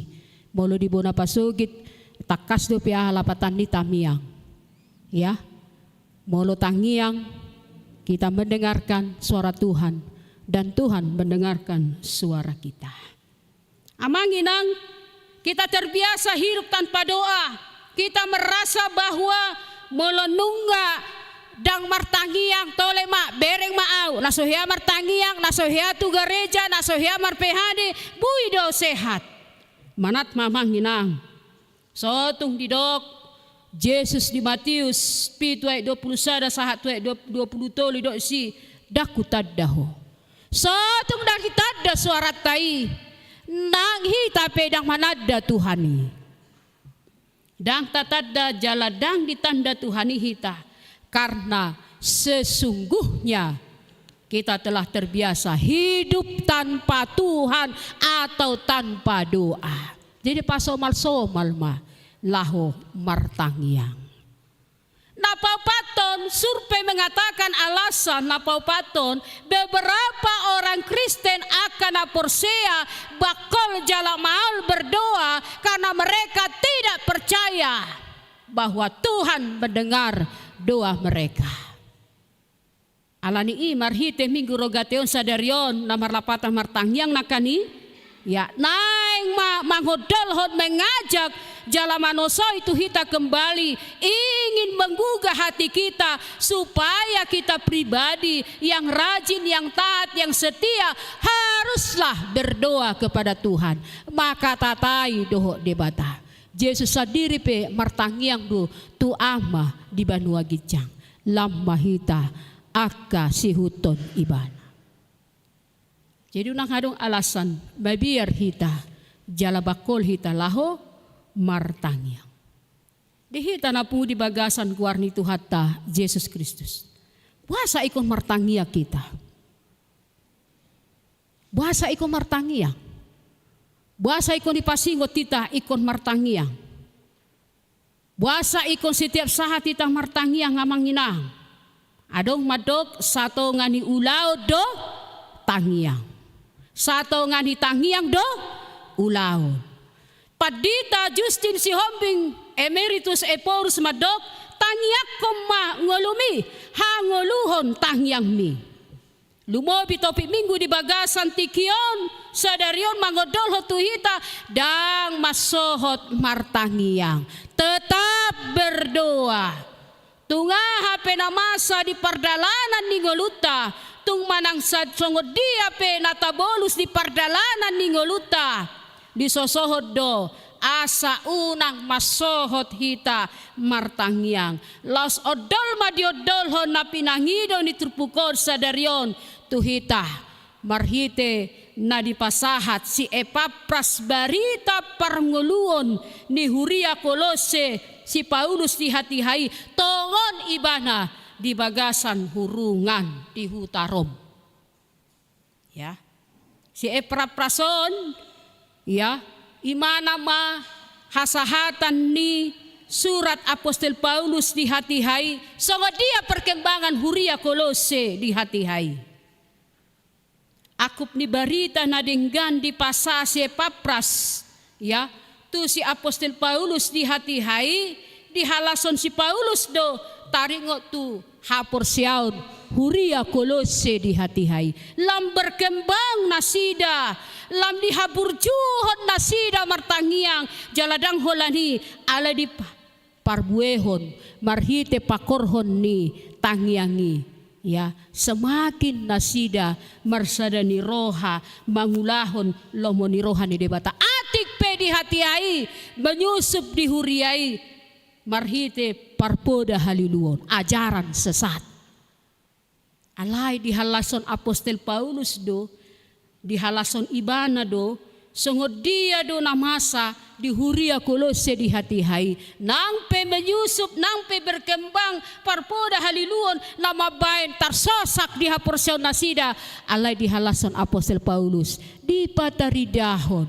Molo di bona pasogit, tangkas dope aha lapatan ni tamiang. Ya. Molo tangiang, kita mendengarkan suara Tuhan dan Tuhan mendengarkan suara kita. Amang inang, kita terbiasa hidup tanpa doa. Kita merasa bahwa molo nunga ndang martangiang, tole ma, bereng ma au, na so hea martangiang, na so hea tu gareja, na so hea mar-P H D, boi do sehat. Manat ma amang inang. Sotung didok Jesus di Matius pitu ayat dua puluh sada sahat tu ayat dua puluh tolu, didok disi, ndang hutanda ho. Sotung ndang ditanda suaranta i, nang hita pe ndang mananda Tuhan i. Ndang tatanda jala ndang ditanda Tuhan i hita, karena sesungguhnya kita telah terbiasa hidup tanpa Tuhan atau tanpa doa. Jadi pasomal-somal ma laho martangiang. Na paopathon, survei mengatakan alasan na paopathon, beberapa orang Kristen angka na porsea bangkol jala maol berdoa karena mereka tidak percaya bahwa Tuhan mendengar doa mereka. Alani i marhite Minggu Rogate on sadari on na marlapatan martangiang nangkin i, ya, naeng ma mangondolhon, mengajak jala manosoi tu hita kembali, ingin menggugah hati kita supaya kita pribadi yang rajin, yang taat, yang setia haruslah berdoa kepada Tuhan. Maka tatai dohot Debata. Jesus sandiri pe martangiang do tu Ama di banua ginjang. Lam ma hita angka siihuthon Ibana. Jadi unang adong alasan mabiar hita jala bangkol hita laho martangiang. Di hita na pungu di bagasan goar ni Tuhanta Jesus Kristus, boasa ingkon martangiang hita? Boasa ingkon martangiang? Boasa ingkon dipasingot hita ingkon martangiang? Boasa ingkon setiap sahat hita martangiang, amang inang? Adong mandok, satonga ni ulaon do tangiang. Satonga ni tangiang do ulaon. Pandita Justin Sihombing Emeritus Ephorus mandok, tangiangkon ma ngolumi, hangoluhon tangiangmi. Lumobi topik Minggu di bagasan tingki on, sadari on mangondolhon tu hita, ndang mansohot martangiang. Tetap berdoa. Tung aha pe na masa di pardalanan ni ngolunta, tung manang sa-, songon dia pe na tabolus di pardalanan ni ngolunta, disosohot do asa unang mansohot hita martangiang. Laos ondol ma diondolhon na pinangido ni turpuk on sadari on tu hita, marhite na dipasahat si Epapras barita parngoluon ni huria Kolose, si Paulus di hatiha i, tongon ibana di bagasan hurungan di huta Rom. Ya. Si Epapras on, ya, imana ma hasahatan ni surat Apostel Paulus di hatiha i, songon dia perkembangan huria Kolose di hatiha i. Angkup ni barita na denggan dipasahat si Epapras, ya, tu si Apostel Paulus di hatiha i, dihalashon si Paulus do taringot tu haporseaon Huria Kolose di hatiha i, lam berkembang nasida, lam dihaburjuhon nasida martangiang, jala ndang holan i, alai dipa-, parbuehon marhite pakorhon ni tangiang i, ya, semakin nasida marsada ni roha mangulahon lomo ni roha ni Debata. Atik pe di hatiha i, menyusup di huria i, marhite parpoda haliluon, ajaran sesat. Alai dihalashon apostel Paulus do, dihalashon ibana do, songon dia do na masa di huria Kolose di hatiha i, nang pe menyusup, nang pe berkembang parpoda haliluon na mambahen tarsosak di haporseaon nasida, alai dihalashon apostel Paulus, dipataridahon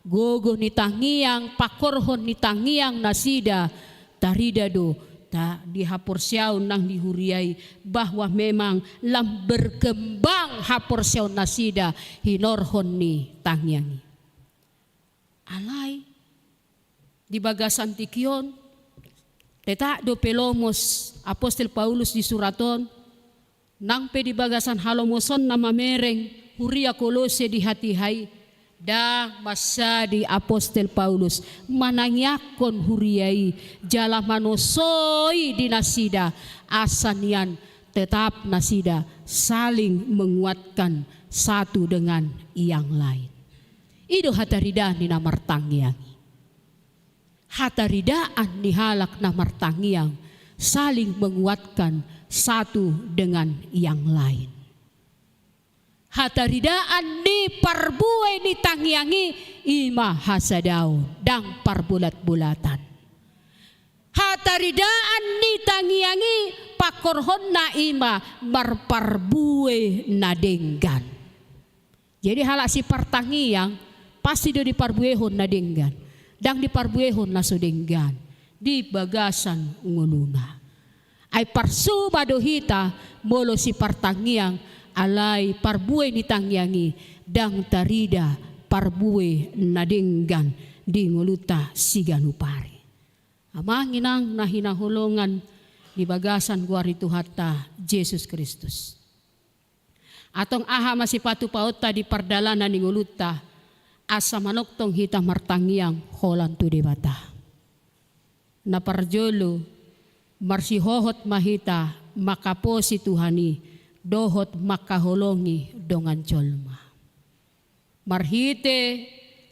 gogo ni tangiang, pakorhon ni tangiang nasida, tarida do, ta, di haporseaon nang di huria i, bahwa memang lam berkembang haporseaon nasida hinorhon ni tangiang i. Alai, di bagasan tingki on, tetap dope lomos apostel Paulus di surat on, nang pe di bagasan halomosonna mamereng huria Kolose di hatiha i, ndang mansadi apostel Paulus manangiangkon huria i, jala manosoi di nasida, asa nian tetap nasida saling menguatkan satu dengan yang lain. I do hataridaan ni na martangiang i. Hataridaan ni halak na martangiang, saling menguatkan satu dengan yang lain. Hataridaan ni parbue ni tangiang i, i ma hasadaon, ndang parbolatbolatan. Hataridaan ni tangiang i, pakorhonna i ma marparbue na denggan. Jadi halak sipartangiang, pasti do diparbuehon na denggan. Ndang diparbuehon na so denggan di bagasan ngoluna. Ai parsuma do hita molo sipartangiang, alai parbue ni tangiang i ndang tarida parbue na denggan di ngolunta siganup ari. Amang inang na hinaholongan di bagasan goar ni Tuhanta Jesus Kristus. Antong aha ma sipatupaonta di pardalanan ni ngolunta, asa manongtong hita martangiang holan tu Debata. Na parjolo, marsihohot ma hita mangkaposi Tuhan i, dohot mangkaholongi dongan jolma. Marhite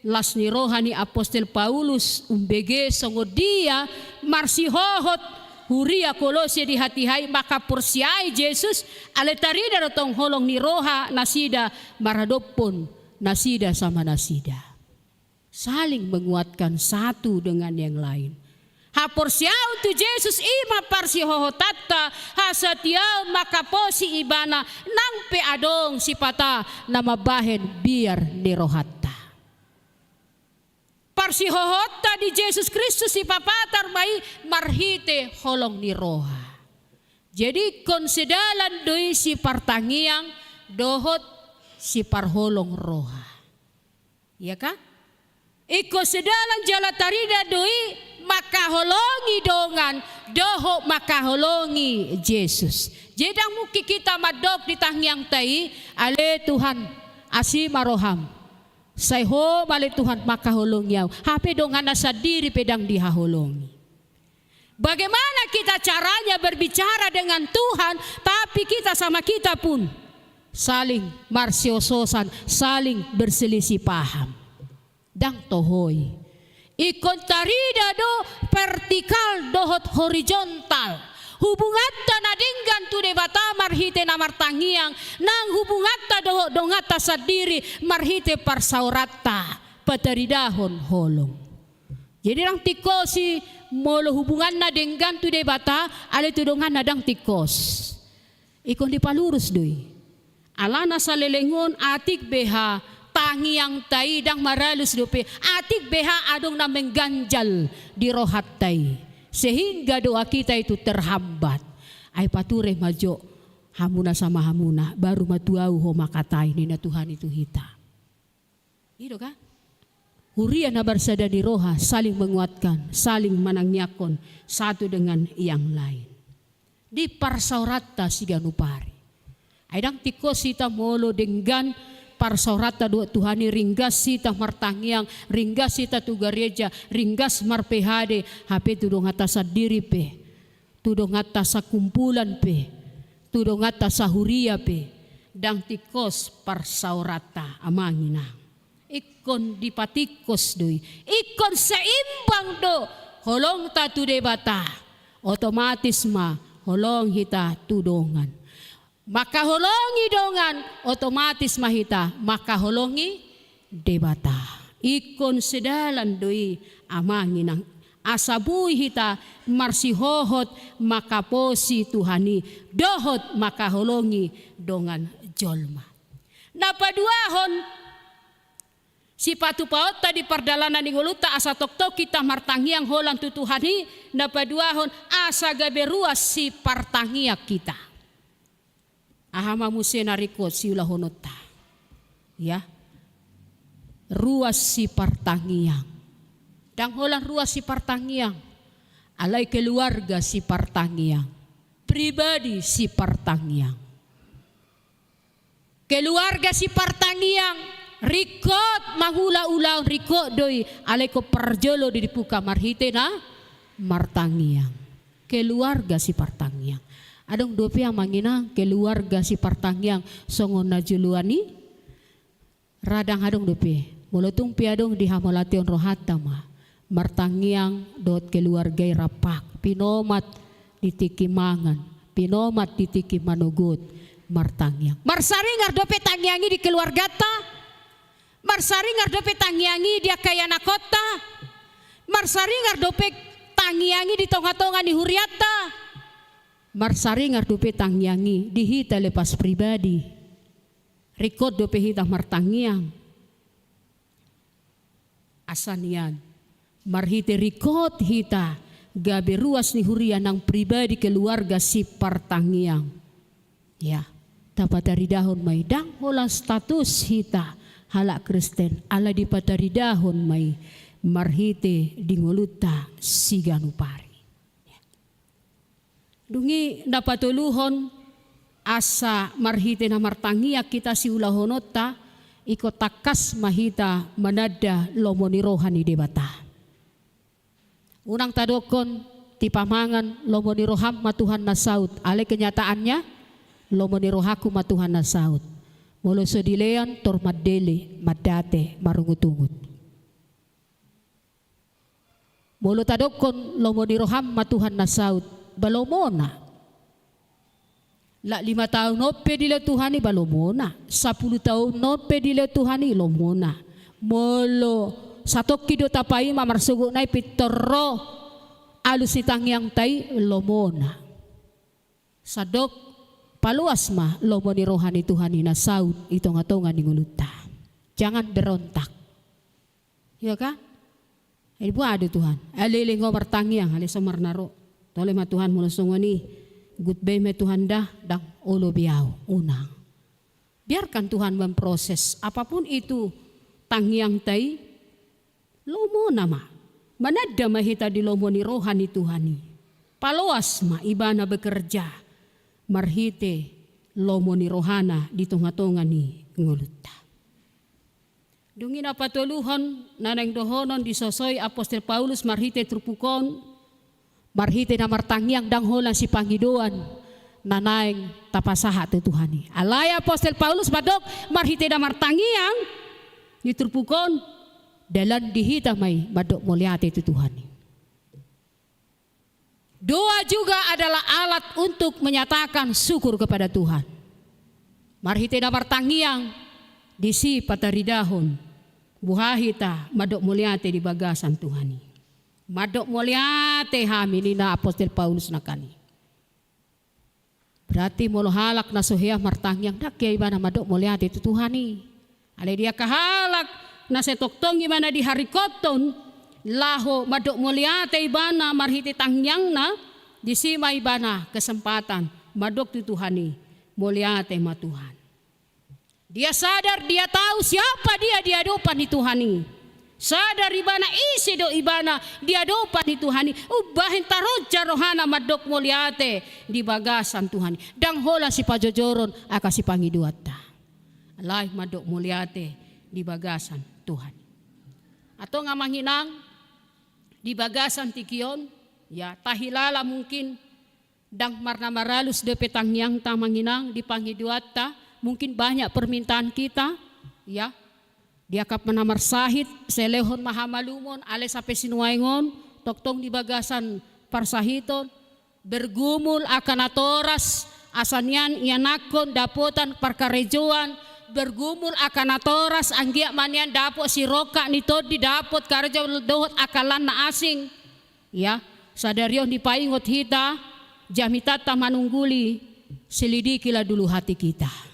las ni roha ni apostel Paulus umbege songon dia marsihohot huria Kolose di hatiha i mangkaporseai Jesus, alai tarida do tong holong ni roha nasida maradophon nasida sama nasida. Saling menguatkan satu dengan yang lain. Haporseaon tu Jesus i ma parsihohotanta, hasatiaon mangkaposi ibana nang pe adong sipata na mambahen biar ni rohanta. Parsihohonta di Jesus Kristus sipapatar ma i marhite holong ni roha. Jadi ingkon sedalan do i sipartangiang dohot siparholong roha. Iya kan? Ingkon sedalan jala tarida do i mangkaholongi dongan dohot mangkaholongi Jesus. Jadi ndang mungkin hita mandok di tangiangta i, ale Tuhan, asi ma roham. Sai Ho ma ale Tuhan mangkaholongi ahu. Hape donganna sandiri pe ndang dihaholongi. Bagaimana kita caranya berbicara dengan Tuhan, tapi kita sama kita pun saling marsiososan, saling berselisih paham? Ndang toho i. Ingkon tarida do vertikal dohot horizontal. Hubunganta na denggan tu Debata marhite na martangiang, nang hubunganta dohot donganta sandiri marhite parsaoranta, pataridahon holong. Jadi ndang tingkos i molo hubunganna denggan tu Debata, alai tu donganna ndang tingkos. Ingkon dipalurus do i. Alana saleleng on atik beha tangiangta i ndang maralus dope, atik beha adong na mengganjal di rohanta i. Sehingga doa kita itu terhambat. Ai pature ma jo hamuna sama hamuna, baru ma tu ahu ho mangkatai ninna Tuhan i tu hita. I do kan? Huria na marsada ni roha, saling menguatkan, saling manangiangkon satu dengan yang lain. Di parsaoranta siganup ari. Ai ndang tingkos hita molo denggan parsaoranta dohot Tuhan i, ringgas hita martangiang, ringgas hita tu gareja, ringgas mar-P H D, hape tu donganta sandiri pe, tu donganta sakumpulan pe, tu donganta sahuria pe, ndang tingkos parsaoranta, amang inang. Ingkon dipatingkos do i. Ingkon seimbang do holongta tu Debata. Otomatis ma holong hita tu dongan. Mangkaholongi dongan, otomatis ma hita mangkaholongi Debata. Ingkon sedalan do i, amang inang. Asa boi hita marsihohot mangkaposi Tuhan i dohot mangkaholongi dongan jolma. Na paduahon, sipatupaonta di pardalanan ni ngolunta asa tongtong hita martangiang holan tu Tuhan i, na paduahon, asa gabe ruas sipartangiang hita. Aha ma muse na ringkot siulahononta? Ya. Ruas sipartangiang. Ndang holan ruas sipartangiang. Alai keluarga sipartangiang. Pribadi sipartangiang. Keluarga sipartangiang, ringkot mangula ulaon, ringkot do i, alai ingkon parjolo do dibuka marhite na martangiang. Keluarga sipartangiang. Adong dope, amang inang, keluarga sipartangiang songon na joloan i? Ra, ndang adong dope. Molo tung pe adong, dihamauliatehon rohanta ma. Martangiang dohot keluarga i rampak, pinomat di tingki mangan, pinomat di tingki manogot, martangiang. Marsaringar dope tangiang i di keluarganta? Marsaringar dope tangiang i di angka ianakhonta? Marsaringar dope tangiang i di tongatonga ni hurianta? Marsaringar dope tangiang i di hita lepas pribadi? Ringkot dope hita martangiang? Asa nian, marhite ringkot hita gabe ruas ni huria nang pribadi, keluarga sipartangiang. Ya, tapataridahon ma i, ndang holan status hita halak Kristen, alai dipataridahon ma i marhite di ngolunta siganup ari. Dung i na patoluhon, asa marhite na martangiang hita siulahononta, ingkon tangkas ma hita mananda lomo ni roha ni Debata. Unang tadokkon tipa mangan lomo ni roham ma Tuhan na saut, alai kenyataannya lomo ni rohangku ma Tuhan na saut. Molo so dilean, tor mandele, mandate, marungutungut. Molo tadokkon lomo ni roham ma Tuhan na saut, ba lomona. Lak lima taon on pe dilehon Tuhan i, ba lomona. Sapulu taon on pe dilehon Tuhan i, lomona. Molo satongkin do tapaima, marsogot nai pintor ro alus ni tangiangta i, lomona. Sandok, paloas ma lomo ni roha ni Tuhan i na saut i tongatonga ni ngolunta. Jangan berontak. Iya kan? Ai boha do Tuhan? Alele ho martangiang, alai so marnaro. Tole ma Tuhan molo songon i, gutbei ma Tuhan da, ndang olo be au, unang. Biarkan Tuhan memproses apapun itu tangiangta i, lomona ma. Mananda ma hita di lomo ni roha ni Tuhan i. Paloas ma Ibana bekerja marhite lomo ni rohana di tongatonga ni ngolunta. Dung i na patoluhon, na naeng dohonon disosoi apostel Paulus marhite turpuk on, marhite na martangiang ndang holan sipangidoan na naeng tapasahat tu Tuhan i. Alai apostel Paulus mandok marhite na martangiang di turpuk on, dalan di hita ma i mandok mauliate tu Tuhan i. Doa juga adalah alat untuk menyatakan syukur kepada Tuhan. Marhite na martangiang, disi pataridahon boha hita mandok mauliate di bagasan Tuhan i. Mandok mauliate hami, ninna apostel Paulus nangkin i. Berarti molo halak na so hea martangiang, ndang hea ibana mandok mauliate tu Tuhan i. Alai di angka halak na sai tongtong ibana diharingkothon laho mandok mauliate ibana marhite tangiangna, disi ma ibana kesempatan mandok tu Tuhan i, mauliate ma Tuhan. Dia sadar, dia tahu siapa dia di hadapan ni Tuhan i. Sadar ibana ise do ibana di adopan ni Tuhan i, umbahen taronja rohana mandok mauliate di bagasan Tuhan i. Ndang holan sipajojoron angka sipangidoanta. Alai mandok mauliate di bagasan Tuhan i. Antong amang inang, di bagasan tingki on, ya, tahilala mungkin ndang marna maralus dope tangiangta amang inang di pangidoanta, mungkin banyak permintaan kita, ya. Di angka na marsahit, sai lehon ma hamalumon, alai sampe sinuaeng on, tongtong di bagasan parsahiton, bergumul angka natoras, asa nian ianakhon dapotan parkarejoan, bergumul angka natoras, anggiat ma nian dapot sirongkap ni tondi, dapot karejo dohot angka lan na asing. Ya, sadari on dipaingot hita, jamitanta manungguli, selidikilah dulu hati kita.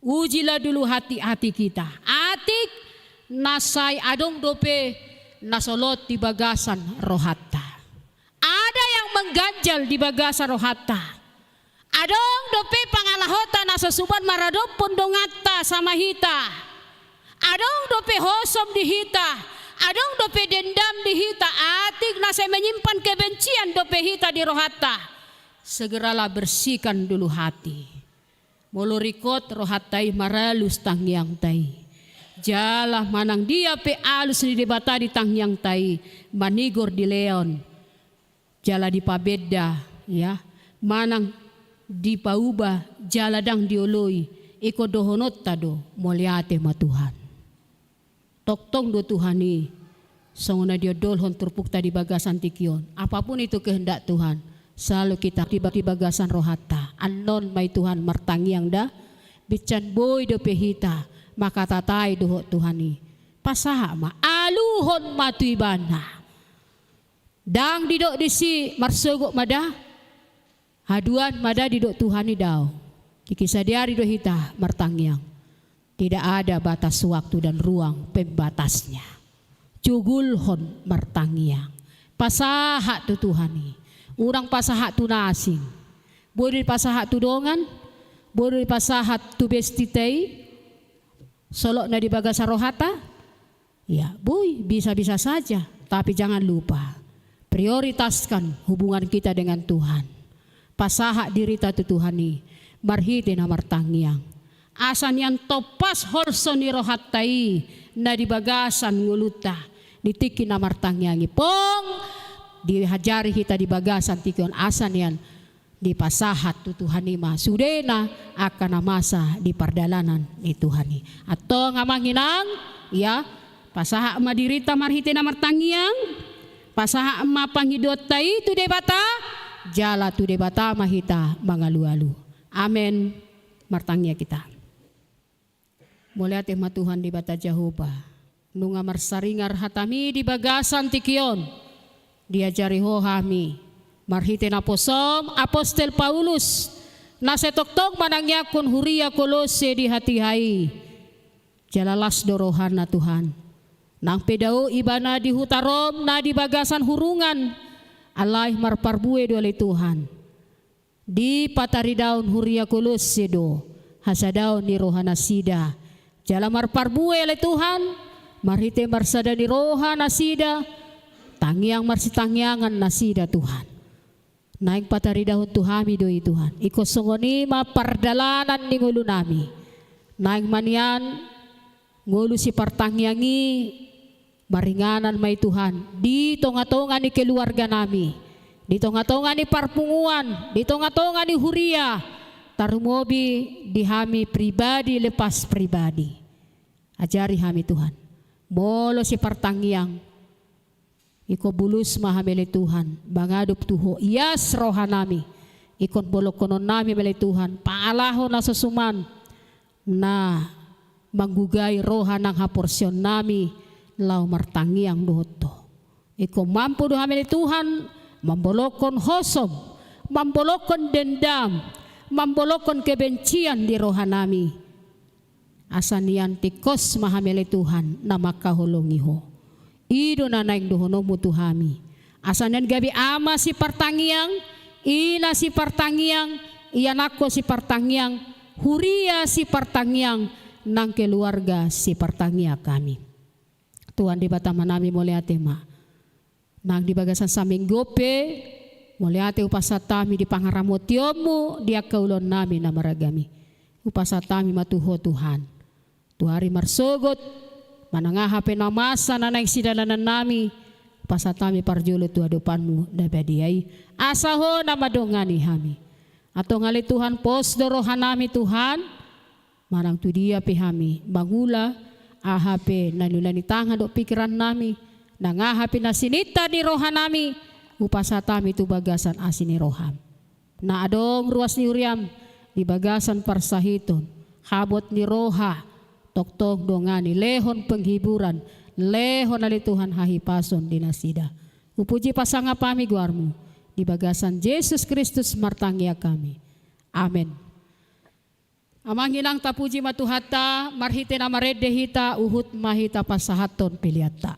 Ujilah dulu hati-hati kita. Atik na sai adong dope na solot di bagasan rohanta. Ada yang mengganjal di bagasan rohanta. Adong dope pangalahonta na so suman maradophon donganta sama hita. Adong dope hosom di hita. Adong dope dendam di hita. Atik na sai menyimpan kebencian dope hita di rohanta. Segeralah bersihkan dulu hati. Molo ringkot rohanta i maralus tangiangta i. Jala manang dia pe alus ni Debata di tangiangta i, manigor dilean. Jala dipabenda, ya. Manang dipauba, jala ndang dioloi, ingkon dohononta do, mauliate ma Tuhan. Tongtong do Tuhan i, songon na diondolhon turpukta di bagasan tingki on. Apapun itu kehendak Tuhan, selalu kita di, di bagasan rohanta. Annon ma i Tuhan martangiang da, binsan boi dope hita, mangkatatai dohot Tuhan i. Pasahat ma, aluhon ma tu ibana. Ndang didok disi marsogot ma da, haduan ma da didok Tuhan i, daong. Tingki sadari do hita martangiang. Tidak ada batas waktu dan ruang pembatasnya. Jugulhon martangiang. Pasahat tu Tuhan i. Unang pasahat tu na asing. Boi do dipasahat tu dongan, boi do dipasahat tu bestinta i, solot na di bagasan rohanta. Ya, boi, bisa-bisa saja. Tapi jangan lupa, prioritaskan hubungan kita dengan Tuhan. Pasahat dirita tu Tuhan i, marhite na martangiang. Asa nian tompas holso ni rohanta i, na di bagasan ngolunta, di tingki na martangiang i. Pong, diajari hita di bagasan tingki on, asa nian dipasahat tu Tuhan i ma sudena angka na masa di pardalanan ni Tuhan i. Antong amang inang, ya, pasahat ma dirita marhite na martangiang, pasahat ma pangidoanta i tu Debata, jala tu Debata ma hita mangalualu. Amen. Martangiang hita. Mauliate ma Tuhan Debata Jahowa, nunga marsaringar hataMi di bagasan tingki on. Diajari Ho hami marhite naposoM apostel Paulus, na sai tongtong manangiangkon huria Kolose di hatiha i. Jala las do rohana Tuhan. Nang pe dao ibana di huta Rom na di bagasan hurungan, alai marparbue do ale Tuhan. Dipataridahon huria Kolose do hasadaon ni rohanasida. Jala marparbue ale Tuhan, marhite marsada ni rohanasida, tangiang marsitangiangan nasida Tuhan. Naeng pataridahon tu hami do i Tuhan. Ingkon songon i ma pardalanan ni ngolunami. Naeng ma nian ngolu sipartangiang i, maringanan ma i Tuhan, di tonga-tonga ni keluarganami, di tonga-tonga ni parpunguan, di tonga-tonga ni huria, tarlumobi di hami pribadi lepas pribadi. Ajari hami Tuhan, molo sipartangiang, ingkon bulus ma hami ale Tuhan, mangadop tu Ho, ias rohanami, ingkon bolongkononnami ma ale Tuhan, paalaho na so suman, na manggugai roha nang haporseaonnami laho martangiang dohot Ho. Ingkon mampu do hami ale Tuhan, mambolongkon hosom, mambolongkon dendam, mambolongkon kebencian di rohanami. Asa nian tingkos ma hami ale Tuhan, na mangkaholongi Ho. I do na naeng dohononmu tu hami. Asa nian gabe ama sipartangiang, ina sipartangiang, ianakhon sipartangiang, huria sipartangiang, nang keluarga sipartangiang hami. Tuhan Debata Amanami, mauliate ma. Nang di bagasan saminggu on pe, mauliate hupasahat hami di pangaramotionmu di angka ulaonnami na maragam i. Hupasahat hami ma tu Ho Tuhan. Tu ari marsogot, manang aha pe na masa na naeng sidalanannami, hupasahat hami parjolo tu adopanmu na badia i, asa Ho na mandongani hami. Antong ale Tuhan, pos do rohanami Tuhan, manang tu dia pe hami mangula, aha pe na niula ni tangan dohot pikirannami, nang aha pe na sininta ni rohanami, hupasahat hami tu bagasan asi ni roham. Na adong ruas ni huriam di bagasan parsahiton, habot ni roha, tongtong dongani, lehon penghiburan, lehon ale Tuhan hahipason di nasida. Hupuji pasangap hami goarmu, di bagasan Jesus Kristus martangiang hami. Amen. Amang inang, tapuji ma Tuhanta, marhite na marende hita, huhut ma hita pasahathon peleanta.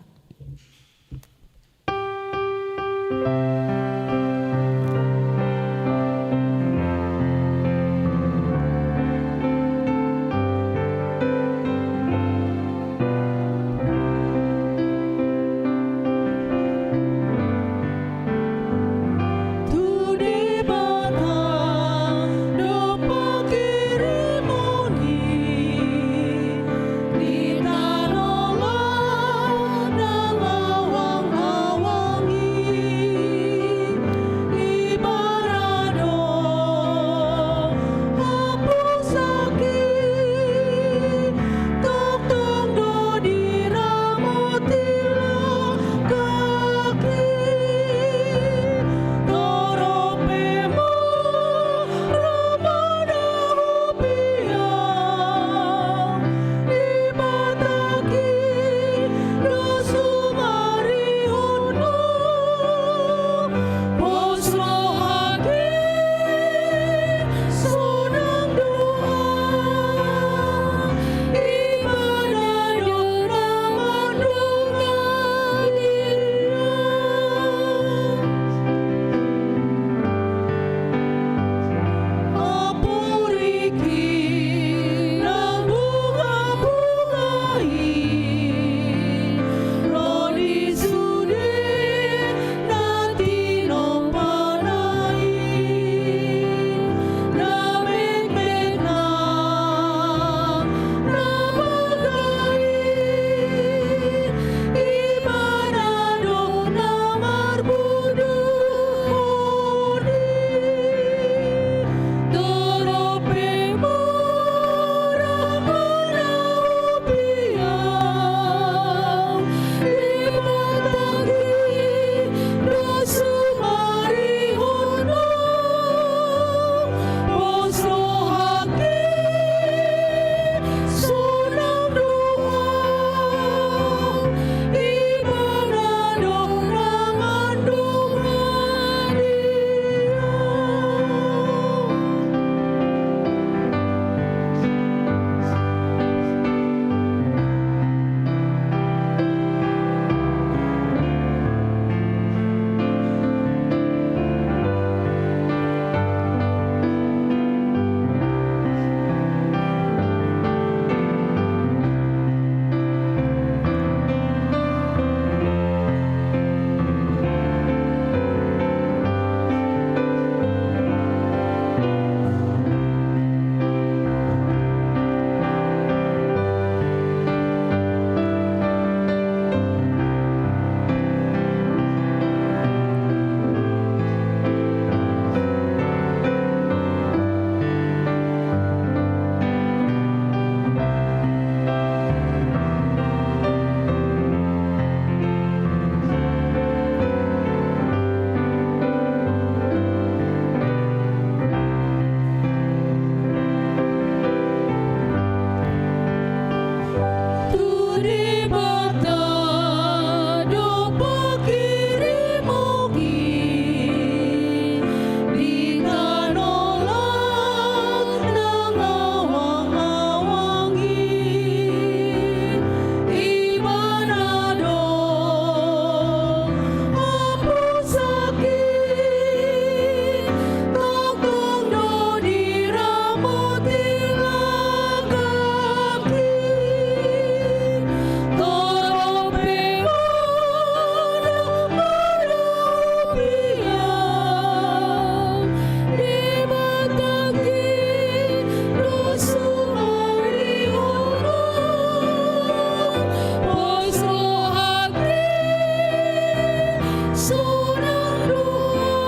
Sonang do Ho,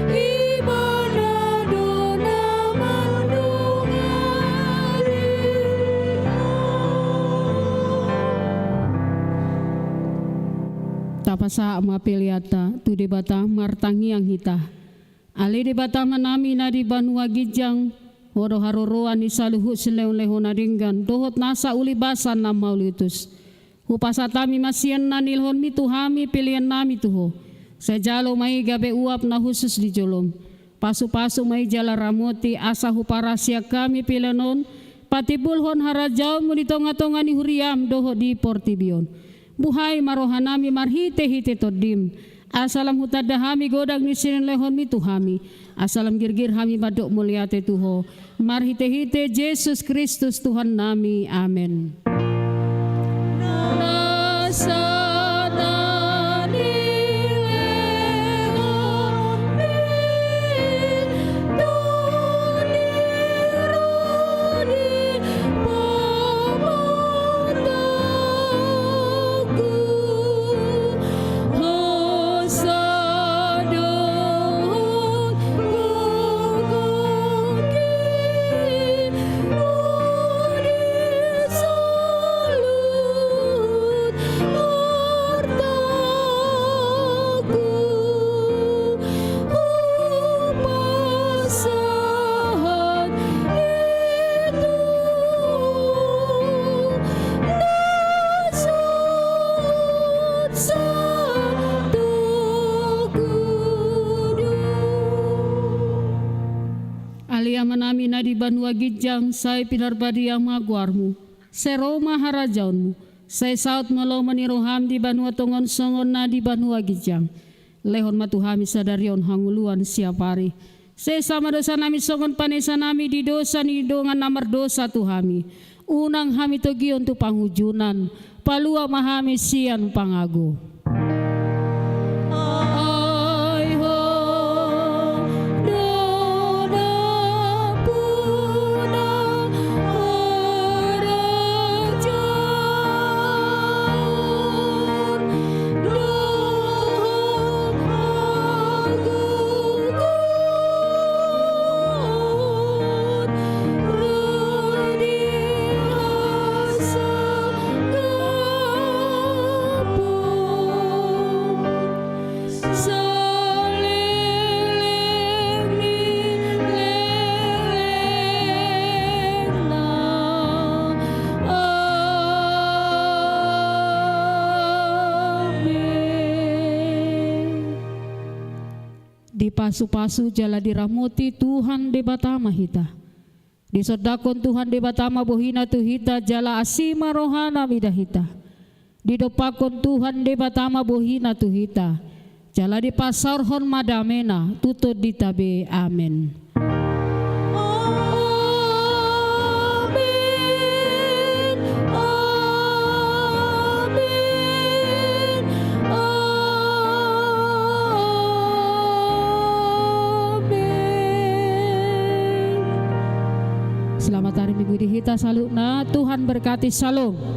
Ibana do na mandongani. Tapasahat ma peleanta tu Debata, martangiang hita. Ale Debata Amanami na di banua ginjang, Ho do haroroan ni saluhut silehonlehon na denggan dohot nasa ulibasan na mauliutus. Hupasahat hami ma sian na nilehonmi tu hami peleannami tu Ho. Sai jalo ma i gabe uap na hushus di jolom. Pasupasu ma i jala ramoti asa huparasiak hami pelean on patimbulhon harajaonmu di tongatonga ni huriam dohot di portibi on. Buhai ma rohanami marhitehite Tondim, asa lam hutanda hami godang ni silehonlehonmi tu hami, asa lam girgir hami mandok mauliate tu Ho, marhitehite Jesus Kristus Tuhannami. Amen. Ale Amanami na di banua ginjang, sai pinarbadia ma goarmu. Sai ro ma harajaonmu. Sai saut ma lomo ni roham di banua tongon songon na di banua ginjang. Lehon ma tu hami sadari on hangoluan siapari. Sesa ma dosanami songon panesanami di dosa ni dongan na mardosa tu hami. Unang hami togion tu pangunjunan, palua ma hami sian pangago. Ai Ho do nampuna harajaon dohot hagogoon ro di hasangapon saleleng ni lelengna. Amen. Dipasupasu jala diramoti Tuhan Debata ma hita. Disondangkon Tuhan Debata ma bohina tu hita jala asi ma rohana mida hita. Didompakkon Tuhan Debata ma bohina tu hita jala dipasaorhon ma damena tu tondinta be. Amen. Amen. Amen. Selamat hari Minggu di hita saluhutna. Tuhan berkati. Shalom.